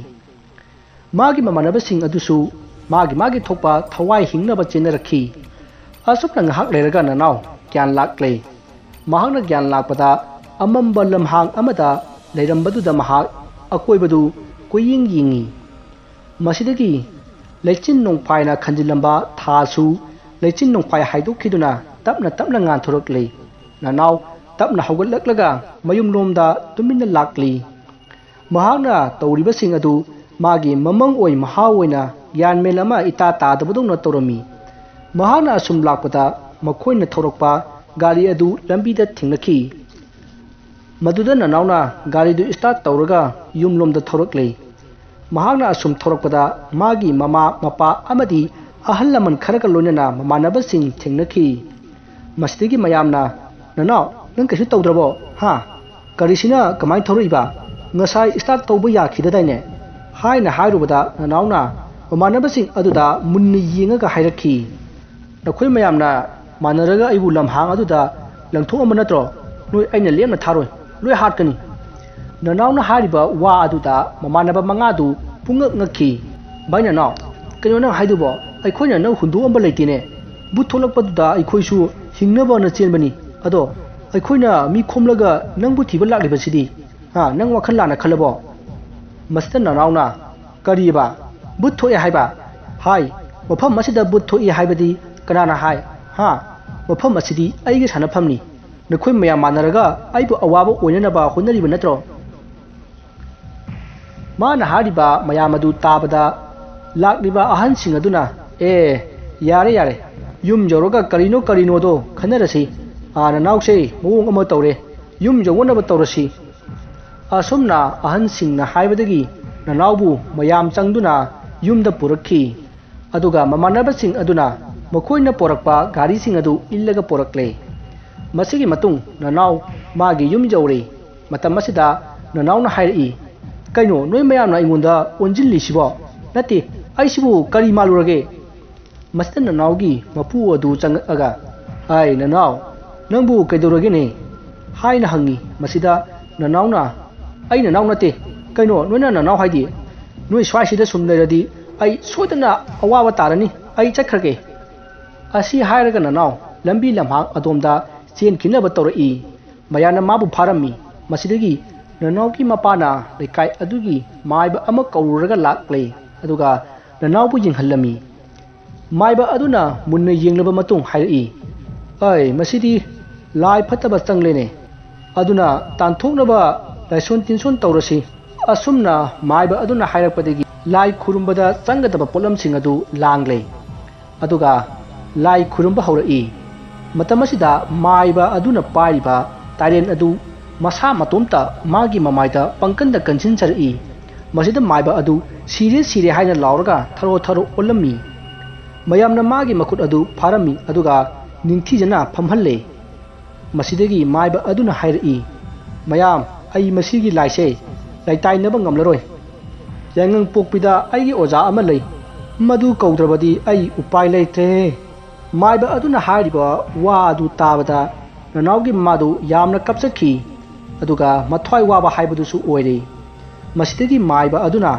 ꯃꯥꯒꯤ ꯃꯃꯥꯟꯅꯕꯁꯤꯡ ꯑꯗꯨꯁꯨ ꯃꯥꯒꯤ ꯃꯥꯒꯤ ꯊꯣꯛꯄ ꯊꯋꯥꯏ ꯍꯤꯡꯅꯕ ꯆꯦꯟꯅꯔꯛꯈꯤ꯫ ꯑꯁꯨꯝꯅ ꯉꯥꯏꯍꯥꯛ ꯂꯩꯔꯒ ꯅꯅꯥꯎ ꯒ꯭ꯌꯥꯟ ꯂꯥꯛꯂꯦ꯫ ꯃꯍꯥꯛꯅ ꯒ꯭ꯌꯥꯟ ꯂꯥꯛꯄꯗ, ꯑꯃꯝꯕ ꯂꯝꯍꯥꯡ ꯑꯃꯗ ꯂꯩꯔꯝꯕꯗꯨꯗ ꯃꯍꯥꯛ ꯑꯀꯣꯏꯕꯗꯨ ꯀꯣꯏꯌꯦꯡ ꯌꯦꯡꯉꯤ꯫ ꯃꯁꯤꯗꯒꯤ ꯂꯩꯆꯤꯟ ꯅꯣꯡꯐꯥꯏꯅ ꯈꯟꯖꯤꯜꯂꯝꯕ ꯊꯥꯁꯨ ꯂꯩꯆꯤꯟ ꯅꯣꯡꯐꯥꯏ ꯍꯥꯏꯗꯣꯛꯈꯤꯗꯨꯅ ꯇꯞꯅ ꯇꯞꯅ ꯉꯥꯟꯊꯣꯔꯛꯂꯤ꯫ ꯅꯅꯥꯎ ꯇꯞꯅ ꯍꯧꯒꯠꯂꯛꯂꯒ ꯃꯌꯨꯝꯂꯣꯝꯗ ꯇꯨꯃꯤꯟꯅ ꯂꯥꯛꯂꯤ꯫ ꯃꯍꯥꯛꯅ ꯇꯧꯔꯤꯕꯁꯤꯡ ꯑꯗꯨ ꯃꯥꯒꯤ ꯃꯃꯪ ꯑꯣꯏ ꯃꯍꯥ ꯑꯣꯏꯅ ꯒ꯭ꯌꯥꯟ ꯃꯦꯟ ꯑꯃ ꯏꯇꯥ ꯇꯥꯗꯕꯗꯧꯅ ꯇꯧꯔꯝꯃꯤ꯫ ꯃꯍꯥꯛꯅ ꯑꯁꯨꯝ ꯂꯥꯛꯄꯗ ꯃꯈꯣꯏꯅ ꯊꯧꯔꯛꯄ ꯒꯥꯔꯤ ꯑꯗꯨ ꯂꯝꯕꯤꯗ ꯊꯦꯡꯅꯈꯤ꯫ ꯃꯗꯨꯗ ꯅꯅꯥꯎꯅ ꯒꯥꯔꯤꯗꯨ start ꯇꯧꯔꯒ ꯌꯨꯝꯂꯣꯝꯗ ꯊꯧꯔꯛꯂꯦ꯫ ꯃꯍꯥꯛꯅ ꯑꯁꯨꯝ ꯊꯧꯔꯛꯄꯗ ꯃꯥꯒꯤ ꯃꯃꯥ, ꯃꯄꯥ ꯑꯃꯗꯤ ꯑꯍꯜ ꯂꯃꯟ ꯈꯔꯒ ꯂꯣꯏꯅꯅ ꯃꯃꯥꯟꯅꯕꯁꯤꯡ ꯊꯦꯡꯅꯈꯤ꯫ ꯃꯁꯤꯗꯒꯤ ꯃꯌꯥꯝꯅ, "ꯅꯅꯥꯎ, ꯅꯪ ꯀꯩꯁꯨ ꯇꯧꯗ꯭ꯔꯕꯣ? ꯍꯥ? ꯒꯥꯔꯤꯁꯤꯅ ꯀꯃꯥꯏꯅ ꯊꯧꯔꯛꯏꯕ? ꯉꯁꯥꯏ start ꯇꯧꯕ ꯌꯥꯈꯤꯗꯗꯥꯏꯅꯦ?" ꯍꯥꯏꯅ ꯍꯥꯏꯔꯨꯕꯗ ꯅꯅꯥꯎꯅ ꯃꯃꯥꯟꯅꯕꯁꯤꯡ ꯑꯗꯨꯗ ꯃꯨꯟꯅ ꯌꯦꯡꯉꯒ ꯍꯥꯏꯔꯛꯈꯤ, "ꯅꯈꯣꯏ ꯃꯌꯥꯝꯅ ꯃꯥꯟꯅꯔꯒ ꯑꯩꯕꯨ ꯂꯝꯍꯥꯡ ꯑꯗꯨꯗ ꯂꯪꯊꯣꯛꯑꯝꯕ ꯅꯠꯇ꯭ꯔꯣ? ꯅꯣꯏ ꯑꯩꯅ ꯂꯦꯝꯅ ꯊꯥꯔꯣꯏ, ꯂꯣꯏ ꯍꯥꯠꯀꯅꯤ!" ꯅꯅꯥꯎꯅ ꯍꯥꯏꯔꯤꯕ ꯋꯥ ꯑꯗꯨꯗ ꯃꯃꯥꯟꯅꯕ ꯃꯉꯥꯗꯨ ꯄꯨꯡꯉꯛ ꯉꯛꯈꯤ꯫ "ꯚꯥꯏ ꯅꯅꯥꯎ, ꯀꯩꯅꯣ ꯅꯪ ꯍꯥꯏꯗꯨꯕꯣ? ꯑꯩꯈꯣꯏꯅ ꯅꯪ ꯍꯨꯟꯗꯣꯛꯑꯝꯕ ꯂꯩꯇꯦꯅꯦ꯫ ꯕꯨꯠ ꯊꯣꯛꯂꯛꯄꯗꯨꯗ ꯑꯩꯈꯣꯏꯁꯨ ꯍꯤꯡꯅꯕꯅ ꯆꯦꯟꯕꯅꯤ꯫ ꯑꯗꯣ ꯑꯩꯈꯣꯏꯅ ꯃꯤ ꯈꯣꯝꯂꯒ ꯅꯪꯕꯨ ꯊꯤꯕ ꯂꯥꯛꯂꯤꯕꯁꯤꯗꯤ? ꯍꯥ, ꯅꯪ ꯋꯥꯈꯜ ꯂꯥꯟꯅ ꯈꯜꯂꯕꯣ?" ꯃꯁꯤꯗ ꯅꯅꯥꯎꯅ, "ꯀꯔꯤꯕ? ꯕꯨꯠ ꯊꯣꯛꯑꯦ ꯍꯥꯏꯕ? ꯍꯥꯏ, ꯃꯐꯝ ꯑꯁꯤꯗ ꯕꯨꯠ ꯊꯣꯛꯏ ꯍꯥꯏꯕꯗꯤ ꯀꯅꯥꯅ ꯍꯥꯏ? ꯍꯥ? ꯃꯐꯝ ꯑꯁꯤꯗꯤ ꯑꯩꯒꯤ ꯁꯥꯟꯅꯐꯝꯅꯤ꯫ ꯅꯈꯣꯏ ꯃꯌꯥꯝ ꯃꯥꯟꯅꯔꯒ ꯑꯩꯕꯨ ꯑꯋꯥꯕ ꯑꯣꯏꯅꯅꯕ ꯍꯣꯠꯅꯔꯤꯕ ꯅꯠꯇ꯭ꯔꯣ?" ꯃꯥꯅ ꯍꯥꯏꯔꯤꯕ ꯃꯌꯥꯝ ꯑꯗꯨ ꯇꯥꯕꯗ ꯂꯥꯛꯂꯤꯕ ꯑꯍꯟꯁꯤꯡ ꯑꯗꯨꯅ, "ꯑꯦ, ꯌꯥꯔꯦ, ꯌꯥꯔꯦ, ꯌꯨꯝ ꯌꯧꯔꯒ ꯀꯔꯤꯅꯣ ꯀꯔꯤꯅꯣꯗꯣ ꯈꯟꯅꯔꯁꯤ꯫ ꯑꯥ, ꯅꯅꯥꯎꯁꯦ ꯃꯑꯣꯡ ꯑꯃ ꯇꯧꯔꯦ, ꯌꯨꯝ ꯌꯧꯅꯅꯕ ꯇꯧꯔꯁꯤ꯫" ꯑꯁꯨꯝꯅ ꯑꯍꯟꯁꯤꯡꯅ ꯍꯥꯏꯕꯗꯒꯤ ꯅꯅꯥꯎꯕꯨ ꯃꯌꯥꯝ ꯆꯪꯗꯨꯅ ꯌꯨꯝꯗ ꯄꯨꯔꯛꯈꯤ꯫ ꯑꯗꯨꯒ ꯃꯃꯥꯟꯅꯕꯁꯤꯡ ꯑꯗꯨꯅ ꯃꯈꯣꯏꯅ ꯄꯣꯔꯛꯄ ꯒꯥꯔꯤꯁꯤꯡ ꯑꯗꯨ ꯏꯜꯂꯒ ꯄꯣꯔꯛꯂꯦ꯫ ꯃꯁꯤꯒꯤ ꯃꯇꯨꯡ ꯅꯅꯥꯎ ꯃꯥꯒꯤ ꯌꯨꯝ ꯌꯧꯔꯦ꯫ ꯃꯇꯝ ꯑꯁꯤꯗ ꯅꯅꯥꯎꯅ ꯍꯥꯏꯔꯛꯏ, "ꯀꯩꯅꯣ ꯅꯣꯏ ꯃꯌꯥꯝꯅ ꯑꯩꯉꯣꯟꯗ ꯑꯣꯟꯁꯤꯜꯂꯤꯁꯤꯕꯣ? ꯅꯠꯇꯦ, ꯑꯩꯁꯤꯕꯨ ꯀꯔꯤ ꯃꯥꯜꯂꯨꯔꯒꯦ?" ꯃꯁꯤꯗ ꯅꯅꯥꯎꯒꯤ ꯃꯄꯨ ꯑꯗꯨ ꯆꯪꯉꯛꯑꯒ, "ꯑꯥꯏ ꯅꯅꯥꯎ, ꯅꯪꯕꯨ ꯀꯩꯗꯧꯔꯒꯦꯅꯦ?" ꯍꯥꯏꯅ ꯍꯪꯉꯤ꯫ ꯃꯁꯤꯗ ꯅꯅꯥꯎꯅ, "ꯑꯩ ꯅꯅꯥꯎ ꯅꯠꯇꯦ, ꯀꯩꯅꯣ ꯅꯣꯏꯅ ꯅꯅꯥꯎ ꯍꯥꯏꯗꯤ? ꯅꯣꯏ ꯁ꯭ꯋꯥꯏꯁꯤꯗ ꯁꯨꯝ ꯂꯩꯔꯗꯤ ꯑꯩ ꯁꯣꯏꯗꯅ ꯑꯋꯥꯕ ꯇꯥꯔꯅꯤ, ꯑꯩ ꯆꯠꯈ꯭ꯔꯒꯦ꯫" ꯑꯁꯤ ꯍꯥꯏꯔꯒ ꯅꯅꯥꯎ ꯂꯝꯕꯤ ꯂꯝꯍꯥꯡ ꯑꯗꯣꯝꯗ ꯆꯦꯟꯈꯤꯅꯕ ꯇꯧꯔꯛꯏ꯫ ꯃꯌꯥꯝꯅ ꯃꯥꯕꯨ ꯐꯥꯔꯝꯃꯤ꯫ ꯃꯁꯤꯗꯒꯤ ꯅꯅꯥꯎꯒꯤ ꯃꯄꯥꯅ ꯂꯩꯀꯥꯏ ꯑꯗꯨꯒꯤ ꯃꯥꯏꯕ ꯑꯃ ꯀꯧꯔꯨꯔꯒ ꯂꯥꯛꯂꯦ, ꯑꯗꯨꯒ ꯅꯅꯥꯎꯕꯨ ꯌꯦꯡꯍꯜꯂꯝꯃꯤ꯫ ꯃꯥꯏꯕ ꯑꯗꯨꯅ ꯃꯨꯟꯅ ꯌꯦꯡꯂꯕ ꯃꯇꯨꯡ ꯍꯥꯏꯔꯛꯏ, "ꯑꯩ, ꯃꯁꯤꯗꯤ ꯂꯥꯏ ꯐꯠꯇꯕ ꯆꯪꯂꯦꯅꯦ꯫ ꯑꯗꯨꯅ ꯇꯥꯟꯊꯣꯛꯅꯕ ꯂꯥꯏꯁꯣꯟ ꯇꯤꯟꯁꯣꯟ ꯇꯧꯔꯁꯤ꯫ ꯑꯁꯨꯝꯅ ꯃꯥꯏꯕ ꯑꯗꯨꯅ ꯍꯥꯏꯔꯛꯄꯗꯒꯤ ꯂꯥꯏ ꯈꯨꯔꯨꯝꯕꯗ ꯆꯪꯒꯗꯕ ꯄꯣꯠꯂꯝꯁꯤꯡ ꯑꯗꯨ ꯂꯥꯡꯂꯦ꯫ ꯑꯗꯨꯒ ꯂꯥꯏ ꯈꯨꯔꯨꯝꯕ ꯍꯧꯔꯛꯏ꯫ ꯃꯇꯝ ꯑꯁꯤꯗ ꯃꯥꯏꯕ ꯑꯗꯨꯅ ꯄꯥꯏꯔꯤꯕ ꯇꯥꯏꯔꯦꯟ ꯑꯗꯨ ꯃꯁꯥ ꯃꯇꯣꯝꯇ ꯃꯥꯒꯤ ꯃꯃꯥꯏꯗ ꯄꯪꯀꯟꯗ ꯀꯟꯁꯤꯟꯖꯔꯛꯏ꯫ ꯃꯁꯤꯗ ꯃꯥꯏꯕ ꯑꯗꯨ "ꯁꯤꯔꯦ, ꯁꯤꯔꯦ" ꯍꯥꯏꯅ ꯂꯥꯎꯔꯒ ꯊꯔꯣ ꯊꯔꯣ ꯑꯣꯜꯂꯝꯃꯤ꯫ ꯃꯌꯥꯝꯅ ꯃꯥꯒꯤ ꯃꯈꯨꯠ ꯑꯗꯨ ꯐꯥꯔꯝꯃꯤ, ꯑꯗꯨꯒ ꯅꯤꯡꯊꯤꯖꯅ ꯐꯝꯍꯜꯂꯦ꯫ ꯃꯁꯤꯗꯒꯤ ꯃꯥꯏꯕ ꯑꯗꯨꯅ ꯍꯥꯏꯔꯛꯏ, "ꯃꯌꯥꯝ, ꯑꯩ ꯃꯁꯤꯒꯤ ꯂꯥꯏꯁꯦ ꯂꯩꯇꯥꯏꯅꯕ ꯉꯝꯂꯔꯣꯏ꯫ ꯌꯥꯏꯉꯪꯄꯣꯛꯄꯤꯗ ꯑꯩꯒꯤ ꯑꯣꯖꯥ ꯑꯃ ꯂꯩ, ꯃꯗꯨ ꯀꯧꯗ꯭ꯔꯕꯗꯤ ꯑꯩ ꯎꯄꯥꯏ ꯂꯩꯇ꯭ꯔꯦ꯫" ꯃꯥꯏꯕ ꯑꯗꯨꯅ ꯍꯥꯏꯔꯤꯕ ꯋꯥ ꯑꯗꯨ ꯇꯥꯕꯗ ꯅꯅꯥꯎꯒꯤ ꯃꯃꯥꯗꯨ ꯌꯥꯝꯅ ꯀꯞꯆꯈꯤ, ꯑꯗꯨꯒ ꯃꯊ꯭ꯋꯥꯏ ꯋꯥꯕ ꯍꯥꯏꯕꯗꯨꯁꯨ ꯑꯣꯏꯔꯦ꯫ ꯃꯁꯤꯗꯒꯤ ꯃꯥꯏꯕ ꯑꯗꯨꯅ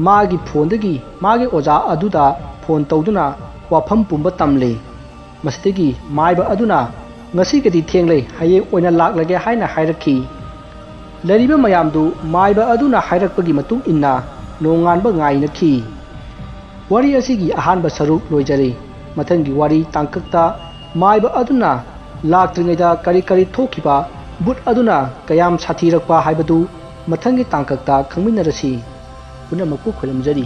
ꯃꯥꯒꯤ ꯐꯣꯟꯗꯒꯤ ꯃꯥꯒꯤ ꯑꯣꯖꯥ ꯑꯗꯨꯗ ꯐꯣꯟ ꯇꯧꯗꯨꯅ ꯋꯥꯐꯝ ꯄꯨꯝꯕ ꯇꯝꯂꯦ꯫ ꯃꯁꯤꯗꯒꯤ ꯃꯥꯏꯕ ꯑꯗꯨꯅ "ꯉꯁꯤꯒꯗꯤ ꯊꯦꯡꯂꯦ, ꯍꯌꯦꯡ ꯑꯣꯏꯅ ꯂꯥꯛꯂꯒꯦ" ꯍꯥꯏꯅ ꯍꯥꯏꯔꯛꯈꯤ꯫ ꯂꯩꯔꯤꯕ ꯃꯌꯥꯝꯗꯨ ꯃꯥꯏꯕ ꯑꯗꯨꯅ ꯍꯥꯏꯔꯛꯄꯒꯤ ꯃꯇꯨꯡ ꯏꯟꯅ ꯅꯣꯡꯉꯥꯟꯕ ꯉꯥꯏꯅꯈꯤ꯫ ꯋꯥꯔꯤ ꯑꯁꯤꯒꯤ ꯑꯍꯥꯟꯕ ꯁꯔꯨꯛ ꯂꯣꯏꯖꯔꯦ꯫ ꯃꯊꯪꯒꯤ ꯋꯥꯔꯤ ꯇꯥꯡꯀꯛꯇ ꯃꯥꯏꯕ ꯑꯗꯨꯅ ꯂꯥꯛꯇ꯭ꯔꯤꯉꯩꯗ ꯀꯔꯤ ꯀꯔꯤ ꯊꯣꯛꯈꯤꯕ, ꯚꯨꯠ ꯑꯗꯨꯅ ꯀꯌꯥꯝ ꯁꯥꯊꯤꯔꯛꯄ ꯍꯥꯏꯕꯗꯨ ꯃꯊꯪꯒꯤ ꯇꯥꯡꯀꯛꯇ ꯈꯪꯃꯤꯟꯅꯔꯁꯤ꯫ ꯄꯨꯝꯅꯃꯛꯄꯨ ꯈꯣꯏꯔꯝꯖꯔꯤ꯫